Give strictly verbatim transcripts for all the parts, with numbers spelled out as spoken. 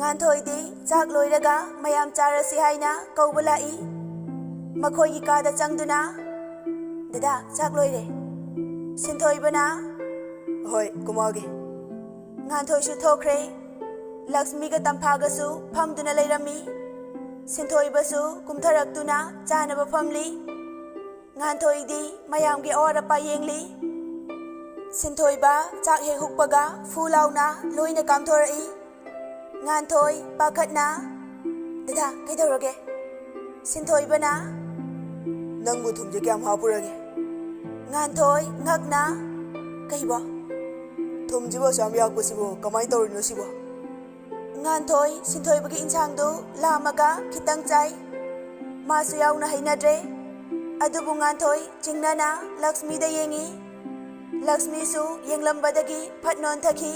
ꯉꯥꯟꯊꯣꯏꯗꯤ ꯆꯥꯛ ꯂꯣꯏꯔꯒ ꯃꯌꯥꯝ ꯆꯥꯔꯁꯤ ꯍꯥꯏꯅ ꯀꯧꯕ ꯂꯥꯛꯏ꯫ ꯃꯈꯣꯏꯒꯤ ꯀꯥꯗ ꯆꯪꯗꯨꯅ, "ꯗꯗꯥ, ꯆꯥꯛ ꯂꯣꯏꯔꯦ꯫" ꯁꯤꯟꯊꯣꯏꯕꯅ, "ꯍꯣꯏ, ꯀꯨꯝꯃꯛꯑꯒꯦ꯫" ꯉꯥꯟꯊꯣꯏꯁꯨ ꯊꯣꯛꯈ꯭ꯔꯦ꯫ ꯂꯛꯁꯃꯤꯒ ꯇꯝꯐꯥꯒꯁꯨ ꯐꯝꯗꯨꯅ ꯂꯩꯔꯝꯃꯤ꯫ ꯁꯤꯟꯊꯣꯏꯕꯁꯨ ꯀꯨꯝꯊꯔꯛꯇꯨꯅ ꯆꯥꯅꯕ ꯐꯝꯂꯤ꯫ ꯉꯥꯟꯊꯣꯏꯗꯤ ꯃꯌꯥꯝꯒꯤ ꯑꯋꯥꯠ ꯑꯄꯥ ꯌꯦꯡꯂꯤ꯫ ꯁꯤꯟꯊꯣꯏꯕ ꯆꯥꯛ ꯍꯦꯛ ꯍꯨꯛꯄꯒ ꯐꯨ ꯂꯥꯎꯅ ꯂꯣꯏꯅ ꯀꯥꯝꯊꯣꯔꯛꯏ꯫ ꯉꯥꯟꯊꯣꯏ ꯄꯥꯈꯠꯅ, "ꯗꯗꯥ, ꯀꯩꯗꯧꯔꯒꯦ?" ꯁꯤꯟꯊꯣꯏꯕꯅ, "ꯅꯪꯕꯨ ꯊꯨꯝꯁꯦ ꯀꯌꯥꯝ ꯍꯥꯞꯄꯨꯔꯒꯦ?" ꯉꯥꯟꯊꯣꯏ ꯉꯛꯅ, "ꯀꯩꯕꯣ? ꯊꯨꯝꯁꯤꯕꯨ ꯑꯁꯨꯛ ꯌꯥꯝ ꯌꯥꯛꯄꯁꯤꯕꯨ ꯀꯃꯥꯏꯅ ꯇꯧꯔꯤꯅꯣ ꯁꯤꯕꯣ?" ꯉꯥꯟꯊꯣꯏ ꯁꯤꯟꯊꯣꯏꯕꯒꯤ ꯏꯟꯁꯥꯡꯗꯨ ꯂꯥꯝꯃꯒ ꯈꯤꯇꯪ ꯆꯥꯏ꯫ ꯃꯥꯁꯨ ꯌꯥꯎꯅ ꯍꯩꯅꯗ꯭ꯔꯦ꯫ ꯑꯗꯨꯕꯨ ꯉꯥꯟꯊꯣꯏ ꯆꯤꯡꯅꯅ ꯂꯛꯁꯃꯤꯗ ꯌꯦꯡꯉꯤ꯫ ꯂꯛꯁꯃꯤꯁꯨ ꯌꯦꯡꯂꯝꯕꯗꯒꯤ ꯐꯠ ꯅꯣꯟꯊꯈꯤ꯫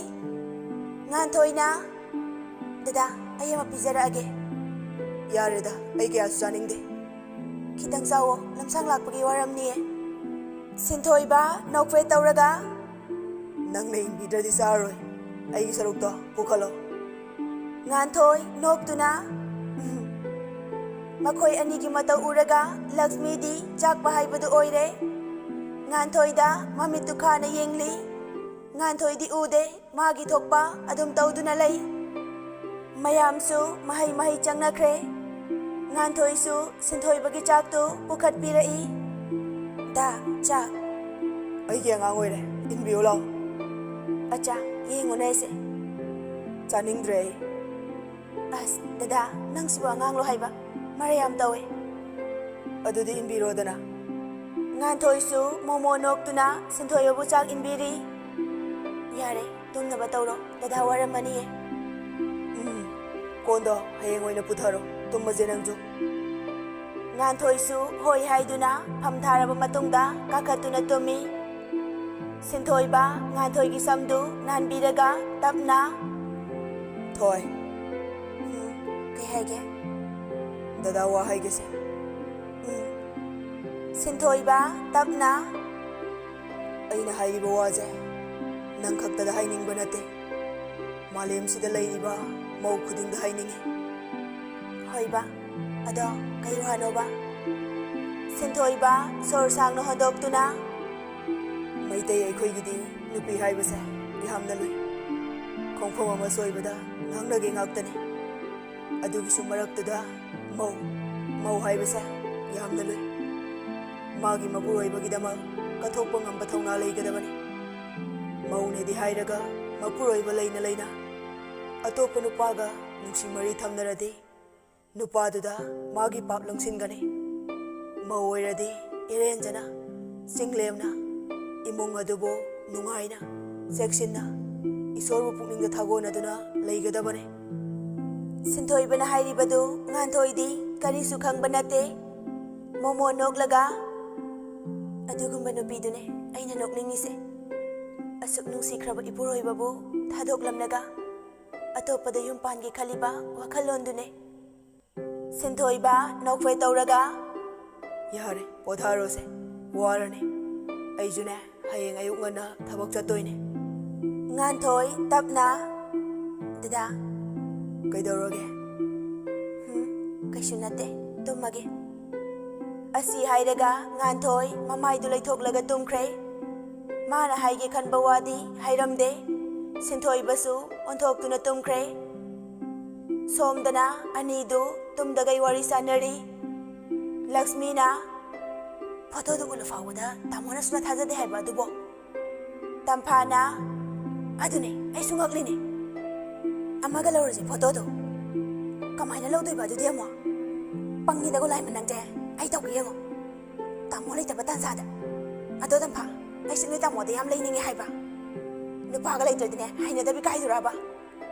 ꯉꯥꯟꯊꯣꯏꯅ, "ꯗꯗꯥ, ꯑꯩ ꯑꯃ ꯄꯤꯖꯔꯛꯑꯒꯦ꯫" "ꯌꯥꯔꯦꯗ, ꯑꯩ ꯀꯌꯥꯁꯨ ꯆꯥꯅꯤꯡꯗꯦ꯫" "ꯈꯤꯇꯪ ꯆꯥꯎꯋꯣ, ꯂꯝꯁꯥꯡ ꯂꯥꯛꯄꯒꯤ ꯋꯥꯔꯝꯅꯤꯌꯦ꯫" ꯁꯤꯟꯊꯣꯏꯕ ꯅꯣꯛꯐꯦꯠ ꯇꯧꯔꯒ, "ꯅꯪꯅ ꯏꯟꯕꯤꯗ꯭ꯔꯗꯤ ꯆꯥꯔꯔꯣꯏ꯫ ꯑꯩꯒꯤ ꯁꯔꯨꯛꯇꯣ ꯄꯨꯈꯠꯂꯣ꯫" ꯉꯥꯟꯊꯣꯏ ꯅꯣꯛꯇꯨꯅ, ꯃꯈꯣꯏ ꯑꯅꯤꯒꯤ ꯃꯇꯧ ꯎꯔꯒ ꯂꯛꯁꯃꯤꯗꯤ ꯆꯥꯛꯄ ꯍꯥꯏꯕꯗꯨ ꯑꯣꯏꯔꯦ꯫ ꯉꯥꯟꯊꯣꯏꯗ ꯃꯃꯤꯠꯇꯨ ꯈꯥꯅ ꯌꯦꯡꯂꯤ꯫ ꯉꯥꯟꯊꯣꯏꯗꯤ ꯎꯗꯦ꯫ ꯃꯥꯒꯤ ꯊꯣꯛꯄ ꯑꯗꯨꯝ ꯇꯧꯗꯨꯅ ꯂꯩ꯫ ꯃꯌꯥꯝꯁꯨ ꯃꯍꯩ ꯃꯍꯩ ꯆꯪꯅꯈ꯭ꯔꯦ꯫ ꯉꯥꯟꯊꯣꯏꯁꯨ ꯁꯤꯟꯊꯣꯏꯕꯒꯤ ꯆꯥꯛꯇꯨ ꯄꯨꯈꯠꯄꯤꯔꯛꯏ꯫ "ꯗꯥ, ꯆꯥꯛ꯫" "ꯑꯩꯒꯤ ꯑꯉꯥꯡ ꯑꯣꯏꯔꯦ, ꯏꯟꯕꯤꯌꯨ ꯂꯥꯎ꯫" "ꯑꯆꯥ, ꯌꯦꯡꯉꯨꯅꯦ ꯑꯩꯁꯦ꯫" "ꯆꯥꯅꯤꯡꯗ꯭ꯔꯦ ꯑꯩ꯫" "ꯑꯁ, ꯗꯗꯥ, ꯅꯪꯁꯤꯕꯨ ꯑꯉꯥꯡꯂꯣ ꯍꯥꯏꯕ? ꯃꯔꯩ ꯌꯥꯝ ꯇꯧꯋꯦ꯫" "ꯑꯗꯨꯗꯤ ꯏꯟꯕꯤꯔꯣꯗꯅ꯫" ꯉꯥꯟꯊꯣꯏꯁꯨ ꯃꯣꯃꯣ ꯅꯣꯛꯇꯨꯅ ꯁꯤꯟꯊꯣꯏꯕꯕꯨ ꯆꯥꯛ ꯏꯟꯕꯤꯔꯤ꯫ "ꯌꯥꯔꯦ, ꯇꯨꯝꯅꯕ ꯇꯧꯔꯣ, ꯗꯗꯥ ꯋꯥꯔꯝꯃꯅꯤꯌꯦ꯫" "ꯎꯝ, ꯀꯣꯟꯗꯣ ꯍꯌꯦꯡ ꯑꯣꯏꯅ ꯄꯨꯊꯔꯣ, ꯇꯨꯝꯃꯁꯦ ꯅꯪꯁꯨ꯫" ꯉꯥꯟꯊꯣꯏꯁꯨ ꯍꯣꯏ ꯍꯥꯏꯗꯨꯅ ꯐꯝ ꯊꯥꯔꯕ ꯃꯇꯨꯡꯗ ꯀꯥꯈꯠꯇꯨꯅ ꯇꯨꯝꯃꯤ꯫ ꯁꯤꯟꯊꯣꯏꯕ ꯉꯥꯟꯊꯣꯏꯒꯤ ꯁꯝꯗꯨ ꯅꯥꯟꯕꯤꯔꯒ ꯇꯞꯅ, "ꯊꯣꯏ꯫" "ꯎꯝ, ꯀꯩ ꯍꯥꯏꯒꯦ?" "ꯗꯗꯥ ꯋꯥ ꯍꯥꯏꯒꯦꯁꯦ꯫" "ꯎꯝ꯫" ꯁꯤꯟꯊꯣꯏꯕ ꯇꯞꯅ, "ꯑꯩꯅ ꯍꯥꯏꯔꯤꯕ ꯋꯥꯁꯦ ꯅꯪ ꯈꯛꯇꯗ ꯍꯥꯏꯅꯤꯡꯕ ꯅꯠꯇꯦ꯫ ꯃꯥꯂꯦꯝꯁꯤꯗ ꯂꯩꯔꯤꯕ ꯃꯧ ꯈꯨꯗꯤꯡꯗ ꯍꯥꯏꯅꯤꯡꯉꯤ꯫ ꯍꯣꯏꯕ, ꯑꯗꯣ ꯀꯩ ꯋꯥꯅꯣꯕ? ꯁꯤꯟꯊꯣꯏꯕ ꯁꯣꯔ ꯁꯥꯡꯅ ꯍꯣꯟꯗꯣꯛꯇꯨꯅ, ꯃꯩꯇꯩ ꯑꯩꯈꯣꯏꯒꯤꯗꯤ ꯅꯨꯄꯤ ꯍꯥꯏꯕꯁꯦ ꯌꯥꯝꯅ ꯂꯨꯏ꯫ ꯈꯣꯡꯐꯝ ꯑꯃ ꯁꯣꯏꯕꯗ ꯉꯥꯡꯅꯒꯦ ꯉꯥꯛꯇꯅꯤ꯫ ꯑꯗꯨꯒꯤꯁꯨ ꯃꯔꯛꯇꯨꯗ ꯃꯧ, ꯃꯧ ꯍꯥꯏꯕꯁꯦ ꯌꯥꯝꯅ ꯂꯨꯏ꯫ ꯃꯥꯒꯤ ꯃꯄꯨꯔꯣꯏꯕꯒꯤꯗꯃꯛ ꯀꯠꯊꯣꯛꯄ ꯉꯝꯕ ꯊꯧꯅꯥ ꯂꯩꯒꯗꯕꯅꯤ꯫ ꯃꯧꯅꯦꯗꯤ ꯍꯥꯏꯔꯒ ꯃꯄꯨꯔꯣꯏꯕ ꯂꯩꯅ ꯂꯩꯅ ꯑꯇꯣꯞꯄ ꯅꯨꯄꯥꯒ ꯅꯨꯡꯁꯤ ꯃꯔꯤ ꯊꯝꯅꯔꯗꯤ ꯅꯨꯄꯥꯗꯨꯗ ꯃꯥꯒꯤ ꯄꯥꯞ ꯂꯪꯁꯤꯟꯒꯅꯤ꯫ ꯃꯧ ꯑꯣꯏꯔꯗꯤ ꯏꯔꯦꯟꯖꯅ, ꯆꯤꯡꯂꯦꯝꯅ ꯏꯃꯨꯡ ꯑꯗꯨꯕꯨ ꯅꯨꯡꯉꯥꯏꯅ, ꯆꯦꯛꯁꯤꯟꯅ, ꯏꯁꯣꯔꯕꯨ ꯄꯨꯛꯅꯤꯡꯗ ꯊꯥꯒꯣꯟꯅꯗꯨꯅ ꯂꯩꯒꯗꯕꯅꯤ꯫ ꯁꯤꯟꯊꯣꯏꯕꯅ ꯍꯥꯏꯔꯤꯕꯗꯨ ꯉꯥꯟꯊꯣꯏꯗꯤ ꯀꯔꯤꯁꯨ ꯈꯪꯕ ꯅꯠꯇꯦ꯫ ꯃꯣꯃꯣ ꯅꯣꯛꯂꯒ, "ꯑꯗꯨꯒꯨꯝꯕ ꯅꯨꯄꯤꯗꯨꯅꯦ ꯑꯩꯅ ꯅꯣꯛꯅꯤꯡꯉꯤꯁꯦ꯫ ꯑꯁꯨꯛ ꯅꯨꯡꯁꯤꯈ꯭ꯔꯕ ꯏꯄꯨꯔꯣꯏꯕꯕꯨ ꯊꯥꯗꯣꯛꯂꯝꯂꯒ ꯑꯇꯣꯞꯄꯗ ꯌꯨꯝ ꯄꯥꯟꯒꯦ ꯈꯜꯂꯤꯕ ꯋꯥꯈꯜꯂꯣꯟꯗꯨꯅꯦ꯫" ꯁꯤꯟꯊꯣꯏꯕ ꯅꯣꯛꯐꯦ ꯇꯧꯔꯒ, "ꯌꯥꯔꯦ, ꯄꯣꯊꯥꯔꯣꯁꯦ, ꯋꯥꯔꯅꯤ꯫ ꯑꯩꯁꯨꯅꯦ, ꯍꯌꯦꯡ ꯑꯌꯨꯛ ꯉꯟꯅ ꯊꯕꯛ ꯆꯠꯇꯣꯏꯅꯦ꯫" ꯉꯥꯟꯊꯣꯏ ꯇꯞꯅ, "ꯗꯗꯥ꯫" "ꯀꯩꯗꯧꯔꯒꯦ?" "ꯍꯨꯝ, ꯀꯩꯁꯨ ꯅꯠꯇꯦ, ꯇꯨꯝꯃꯒꯦ꯫" ꯑꯁꯤ ꯍꯥꯏꯔꯒ ꯉꯥꯟꯊꯣꯏ ꯃꯃꯥꯏꯗꯨ ꯂꯩꯊꯣꯛꯂꯒ ꯇꯨꯝꯈ꯭ꯔꯦ꯫ ꯃꯥꯅ ꯍꯥꯏꯒꯦ ꯈꯟꯕ ꯋꯥꯗꯤ ꯍꯥꯏꯔꯝꯗꯦ꯫ ꯁꯤꯟꯊꯣꯏꯕꯁꯨ ꯑꯣꯟꯊꯣꯛꯇꯨꯅ ꯇꯨꯝꯈ꯭ꯔꯦ꯫ ꯁꯣꯝꯗꯅ ꯑꯅꯤꯗꯨ ꯇꯨꯝꯗꯒꯩ ꯋꯥꯔꯤ ꯁꯥꯟꯅꯔꯤ꯫ ꯂꯛꯁꯃꯤꯅ, "ꯐꯣꯇꯣꯗꯨ ꯎꯠꯂ ꯐꯥꯎꯕꯗ ꯇꯥꯃꯣꯅ ꯁꯨꯡꯊꯥ ꯊꯥꯖꯗꯦ ꯍꯥꯏꯕ ꯑꯗꯨꯕꯣ?" ꯇꯝꯐꯥꯅ, "ꯑꯗꯨꯅꯦ, ꯑꯩꯁꯨ ꯉꯛꯂꯤꯅꯦ꯫ ꯑꯃꯒ ꯂꯧꯔꯁꯦ ꯐꯣꯇꯣꯗꯣ꯫" "ꯀꯃꯥꯏꯅ ꯂꯧꯗꯣꯏꯕ ꯑꯗꯨꯗꯤ ꯑꯃꯨꯛ? ꯄꯪꯉꯤꯗꯀꯣ ꯂꯥꯏꯃ ꯅꯪꯁꯦ꯫ ꯑꯩ ꯇꯧꯒꯦ ꯌꯦꯡꯉꯣ꯫ ꯇꯥꯃꯣ ꯂꯩꯇꯕ ꯇꯥꯟꯖꯥꯗ꯫ ꯑꯗꯣ ꯇꯝꯐꯥ, ꯑꯩꯁꯨ ꯅꯣꯏ ꯇꯥꯃꯣꯗ ꯌꯥꯝ ꯂꯩꯅꯤꯡꯉꯦ ꯍꯥꯏꯕ꯫ ꯅꯨꯄꯥꯒ ꯂꯩꯇ꯭ꯔꯗꯤꯅꯦ, ꯍꯩꯅꯗꯕꯤ ꯀꯥꯏꯗꯣꯔꯕ?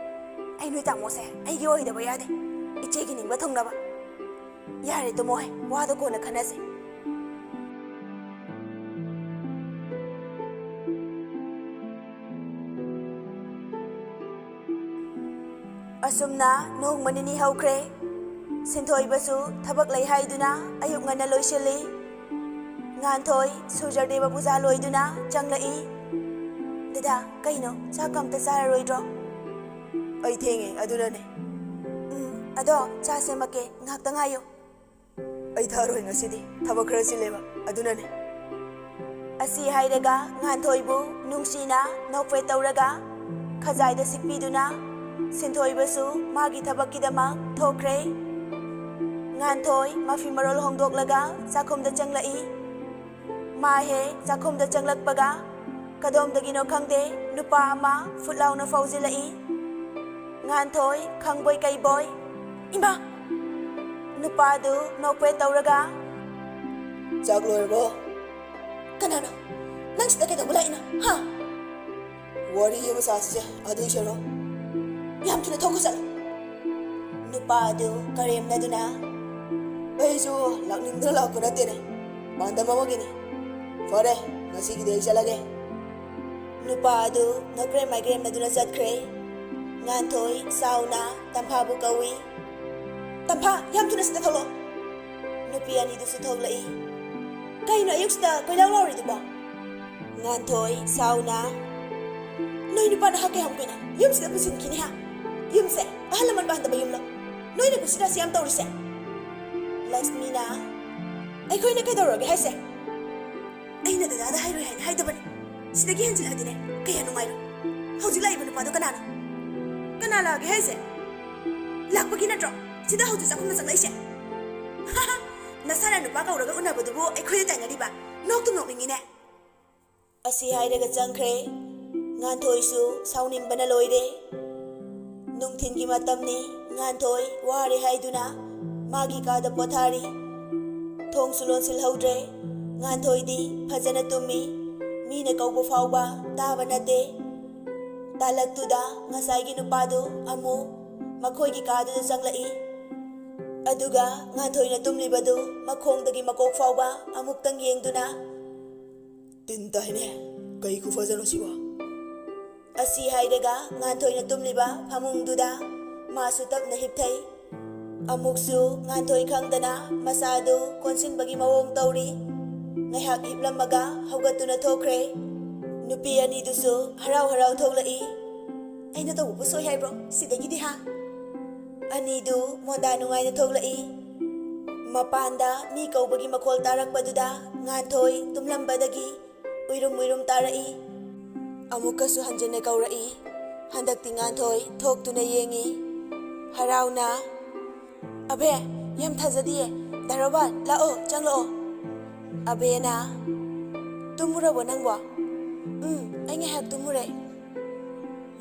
ꯑꯩ ꯅꯣꯏ ꯇꯥꯃꯣꯁꯦ ꯑꯩꯒꯤ ꯑꯣꯏꯗꯕ ꯌꯥꯗꯦ꯫ ꯏꯆꯦꯒꯤ ꯅꯤꯡꯕ ꯊꯨꯡꯅꯕ꯫" "ꯌꯥꯔꯦ, ꯇꯨꯝꯃꯣꯍꯦ, ꯋꯥꯗꯣ ꯀꯣꯟꯅ ꯈꯟꯅꯁꯦ꯫" ꯑꯁꯨꯝꯅ ꯅꯣꯡꯃ ꯅꯤꯅꯤ ꯍꯧꯈ꯭ꯔꯦ꯫ ꯁꯤꯟꯊꯣꯏꯕꯁꯨ ꯊꯕꯛ ꯂꯩ ꯍꯥꯏꯗꯨꯅ ꯑꯌꯨꯛ ꯉꯟꯅ ꯂꯣꯏꯁꯤꯜꯂꯤ꯫ ꯉꯥꯟꯊꯣꯏ ꯁꯨꯔꯖꯗꯦꯕ ꯄꯨꯖꯥ ꯂꯣꯏꯗꯨꯅ ꯆꯪꯂꯛꯏ꯫ "ꯗꯗꯥ, ꯀꯩꯅꯣ, ꯆꯥꯛꯀ ꯑꯝꯇ ꯆꯥꯔꯔꯣꯏꯗ꯭ꯔꯣ?" ꯑꯩ ꯊꯦꯡꯉꯦ, ꯑꯗꯨꯅꯅꯦ꯫ ꯎꯝ, ꯑꯗꯣ ꯆꯥ ꯁꯦꯝꯃꯛꯀꯦ, ꯉꯥꯏꯍꯥꯛꯇ ꯉꯥꯏꯌꯨ꯫ ꯑꯩ ꯊꯛꯑꯔꯣꯏ ꯉꯁꯤꯗꯤ, ꯊꯕꯛ ꯈꯔ ꯆꯤꯜꯂꯦꯕ, ꯑꯗꯨꯅꯅꯦ꯫ ꯑꯁꯤ ꯍꯥꯏꯔꯒ ꯉꯥꯟꯊꯣꯏꯕꯨ ꯅꯨꯡꯁꯤꯅ ꯅꯣꯛꯐꯦꯠ ꯇꯧꯔꯒ ꯈꯖꯥꯏꯗ ꯁꯤꯛꯄꯤꯗꯨꯅ ꯁꯤꯟꯊꯣꯏꯕꯁꯨ ꯃꯥꯒꯤ ꯊꯕꯛꯀꯤꯗꯃꯛ ꯊꯣꯛꯈ꯭ꯔꯦ꯫ ꯉꯥꯟꯊꯣꯏ ꯃꯐꯤ ꯃꯔꯣꯜ ꯍꯣꯡꯗꯣꯛꯂꯒ ꯆꯥꯛꯈꯨꯝꯗ ꯆꯪꯂꯛꯏ꯫ ꯃꯥ ꯍꯦꯛ ꯆꯥꯛꯈꯨꯝꯗ ꯆꯪꯂꯛꯄꯒ ꯀꯗꯣꯝꯗꯒꯤꯅꯣ ꯈꯪꯗꯦ ꯅꯨꯄꯥ ꯑꯃ ꯐꯨꯠ ꯂꯥꯎꯅ ꯐꯥꯎꯖꯤꯜꯂꯛꯏ꯫ ꯉꯥꯟꯊꯣꯏ ꯈꯪꯕꯣꯏ ꯀꯩꯕꯣꯏ, "ꯏꯃꯥ!" ꯅꯨꯄꯥꯗꯨ ꯅꯣꯛꯐꯦꯠ ꯇꯧꯔꯒ, "ꯆꯥꯛ ꯂꯣꯏꯔꯕꯣ?" "ꯀꯅꯥꯅꯣ? ꯅꯪ ꯁꯤꯗ ꯀꯩꯗꯧꯕ ꯂꯥꯛꯏꯅꯣ, ꯍꯥ?" "ꯋꯥꯔꯤ ꯑꯃ ꯁꯥꯁꯤꯁꯦ, ꯑꯗꯨꯏ ꯁꯔꯨꯛ ꯌꯥꯝ ꯊꯨꯅ ꯊꯣꯛꯈꯣ ꯆꯠꯂꯣ꯫" ꯅꯨꯄꯥ ꯑꯗꯨ ꯀꯔꯦꯝꯅꯗꯨꯅ, "ꯑꯩꯁꯨ ꯂꯥꯛꯅꯤꯡꯗꯅ ꯂꯥꯛꯄ ꯅꯠꯇꯦꯅꯦ, ꯄꯥꯟꯗꯝ ꯑꯃꯒꯤꯅꯤ꯫ ꯐꯔꯦ, ꯉꯁꯤꯒꯤꯗꯤ ꯑꯩ ꯆꯠꯂꯒꯦ꯫" ꯅꯨꯄꯥ ꯑꯗꯨ ꯅꯣꯛꯀ꯭ꯔꯦꯝ ꯃꯥꯏꯀ꯭ꯔꯦꯝꯅꯗꯨꯅ ꯆꯠꯈ꯭ꯔꯦ꯫ ꯉꯥꯟꯊꯣꯏ ꯁꯥꯎꯅ ꯇꯝꯐꯥꯕꯨ ꯀꯧꯏ꯫ "ꯇꯝꯐꯥ, ꯌꯥꯝ ꯊꯨꯅ ꯁꯤꯗ ꯊꯣꯛꯂꯛꯑꯣ꯫" ꯅꯨꯄꯤ ꯑꯅꯤꯗꯨꯁꯨ ꯊꯣꯛꯂꯛꯏ꯫ "ꯀꯩꯅꯣ ꯑꯌꯨꯛꯁꯤꯗ ꯀꯣꯏꯂꯥꯎ ꯂꯥꯎꯔꯤꯗꯨꯕꯣ?" ꯉꯥꯟꯊꯣꯏ ꯁꯥꯎꯅ, "ꯅꯣꯏ ꯅꯨꯄꯥ ꯅꯍꯥ ꯀꯌꯥꯝ ꯀꯨꯏꯅ ꯌꯨꯝꯁꯤꯗ ꯄꯨꯁꯤꯟꯈꯤꯅꯤ ꯍꯥ? ꯌꯨꯝꯁꯦ ꯑꯍꯜ ꯂꯃꯟ ꯄꯥꯟꯗꯕ ꯌꯨꯝꯂꯣ? ꯅꯣꯏꯅ ꯄꯨꯁꯤꯔꯥꯁꯤ ꯌꯥꯝ ꯇꯧꯔꯤꯁꯦ?" ꯂꯛꯁꯃꯤꯅ, "ꯑꯩꯈꯣꯏꯅ ꯀꯩꯗꯧꯔꯒꯦ ꯍꯥꯏꯁꯦ? ꯑꯩꯅ ꯗꯗꯥꯗ ꯍꯥꯏꯔꯣꯏ ꯍꯥꯏꯅ ꯍꯥꯏꯗꯕꯅꯤ꯫ ꯁꯤꯗꯒꯤ ꯍꯦꯟꯖꯤꯜꯂꯛꯑꯗꯤꯅꯦ ꯀꯌꯥ ꯅꯨꯡꯉꯥꯏꯔꯣꯏ꯫ ꯍꯧꯖꯤꯛ ꯂꯥꯛꯏꯕ ꯅꯨꯄꯥꯗꯣ ꯀꯅꯥꯅꯣ? ꯀꯅꯥ ꯂꯥꯛꯑꯒꯦ ꯍꯥꯏꯁꯦ? ꯂꯥꯛꯄꯒꯤ ꯅꯠꯇ꯭ꯔꯣ ꯁꯤꯗ ꯍꯧꯖꯤꯛ ꯆꯥꯛꯈꯨꯝꯗ ꯆꯪꯂꯛꯏꯁꯦ? ꯅꯁꯥꯅ ꯅꯨꯄꯥ ꯀꯧꯔꯒ ꯎꯅꯕꯗꯨꯕꯨ ꯑꯩꯈꯣꯏꯗ ꯇꯥꯏꯅꯔꯤꯕ? ꯅꯣꯛꯇꯨꯝ ꯅꯣꯛꯅꯤꯡꯉꯤꯅꯦ꯫" ꯑꯁꯤ ꯍꯥꯏꯔꯒ ꯆꯪꯈ꯭ꯔꯦ꯫ ꯉꯥꯟꯊꯣꯏꯁꯨ ꯁꯥꯎꯅꯤꯡꯕꯅ ꯂꯣꯏꯔꯦ꯫ ꯅꯨꯡꯊꯤꯟꯒꯤ ꯃꯇꯝꯅꯤ꯫ ꯉꯥꯟꯊꯣꯏ ꯋꯥꯔꯦ ꯍꯥꯏꯗꯨꯅ ꯃꯥꯒꯤ ꯀꯥꯗ ꯄꯣꯊꯥꯔꯤ꯫ ꯊꯣꯡꯁꯨ ꯂꯣꯟꯁꯤꯜꯍꯧꯗ꯭ꯔꯦ꯫ ꯉꯥꯟꯊꯣꯏꯗꯤ ꯐꯖꯅ ꯇꯨꯝꯃꯤ꯫ ꯃꯤꯅ ꯀꯧꯕ ꯐꯥꯎꯕ ꯇꯥꯕ ꯅꯠꯇꯦ꯫ ꯇꯥꯂꯛꯇꯨꯗ ꯉꯁꯥꯏꯒꯤ ꯅꯨꯄꯥꯗꯨ ꯑꯃꯨꯛ ꯃꯈꯣꯏꯒꯤ ꯀꯥꯗꯨꯗ ꯆꯪꯂꯛꯏ꯫ ꯑꯗꯨꯒ ꯉꯥꯟꯊꯣꯏꯅ ꯇꯨꯝꯂꯤꯕꯗꯨ ꯃꯈꯣꯡꯗꯒꯤ ꯃꯀꯣꯛ ꯐꯥꯎꯕ ꯑꯃꯨꯛꯇꯪ ꯌꯦꯡꯗꯨꯅ, "ꯇꯤꯟ ꯇꯥꯏꯅꯦ, ꯀꯩ ꯈꯨꯐꯖꯅꯣ ꯁꯤꯕꯣ?" ꯑꯁꯤ ꯍꯥꯏꯔꯒ ꯉꯥꯟꯊꯣꯏꯅ ꯇꯨꯝꯂꯤꯕ ꯐꯃꯨꯡꯗꯨꯗ ꯃꯥꯁꯨ ꯇꯞꯅ ꯍꯤꯞꯊꯩ꯫ ꯑꯃꯨꯛꯁꯨ ꯉꯥꯟꯊꯣꯏ ꯈꯪꯗꯅ ꯃꯁꯥꯗꯨ ꯀꯣꯟꯁꯤꯟꯕꯒꯤ ꯃꯑꯣꯡ ꯇꯧꯔꯤ꯫ ꯉꯥꯏꯍꯥꯛ ꯍꯤꯞꯂꯝꯃꯒ ꯍꯧꯒꯠꯇꯨꯅ ꯊꯣꯛꯈ꯭ꯔꯦ꯫ ꯅꯨꯄꯤ ꯑꯅꯤꯗꯨꯁꯨ ꯍꯔꯥꯎ ꯍꯔꯥꯎ ꯊꯣꯛꯂꯛꯏ꯫ ꯑꯩꯅ ꯇꯧꯕꯕꯨ ꯁꯣꯏ ꯍꯥꯏꯕ꯭ꯔꯣ? ꯁꯤꯗꯒꯤꯗꯤ ꯍꯥ? ꯑꯅꯤꯗꯨ ꯃꯣꯟꯗꯥ ꯅꯨꯡꯉꯥꯏꯅ ꯊꯣꯛꯂꯛꯏ꯫ ꯃꯄꯥꯟꯗ ꯃꯤ ꯀꯧꯕꯒꯤ ꯃꯈꯣꯜ ꯇꯥꯔꯛꯄꯗꯨꯗ ꯉꯥꯟꯊꯣꯏ ꯇꯨꯝꯂꯝꯕꯗꯒꯤ ꯎꯏꯔꯨꯝ ꯎꯏꯔꯨꯝ ꯇꯥꯔꯛꯏ꯫ ꯑꯃꯨꯛꯀꯁꯨ ꯍꯟꯖꯤꯟꯅ ꯀꯧꯔꯛꯏ꯫ ꯍꯟꯗꯛꯇꯤ ꯉꯥꯟꯊꯣꯏ ꯊꯣꯛꯇꯨꯅ ꯌꯦꯡꯉꯤ꯫ ꯍꯔꯥꯎꯅ, "ꯑꯕꯦ, ꯌꯥꯝ ꯊꯥꯖꯗꯤꯌꯦ꯫ ꯗꯥ ꯔꯣꯕꯥꯔꯠ, ꯂꯥꯛꯑꯣ, ꯆꯪꯂꯛꯑꯣ꯫" ꯑꯕꯦꯅ, "ꯇꯨꯝꯃꯨꯔꯕꯣ ꯅꯪꯕꯣ?" "ꯎꯝ, ꯑꯩ ꯉꯥꯏꯍꯥꯛ ꯇꯨꯝꯃꯨꯔꯦ꯫"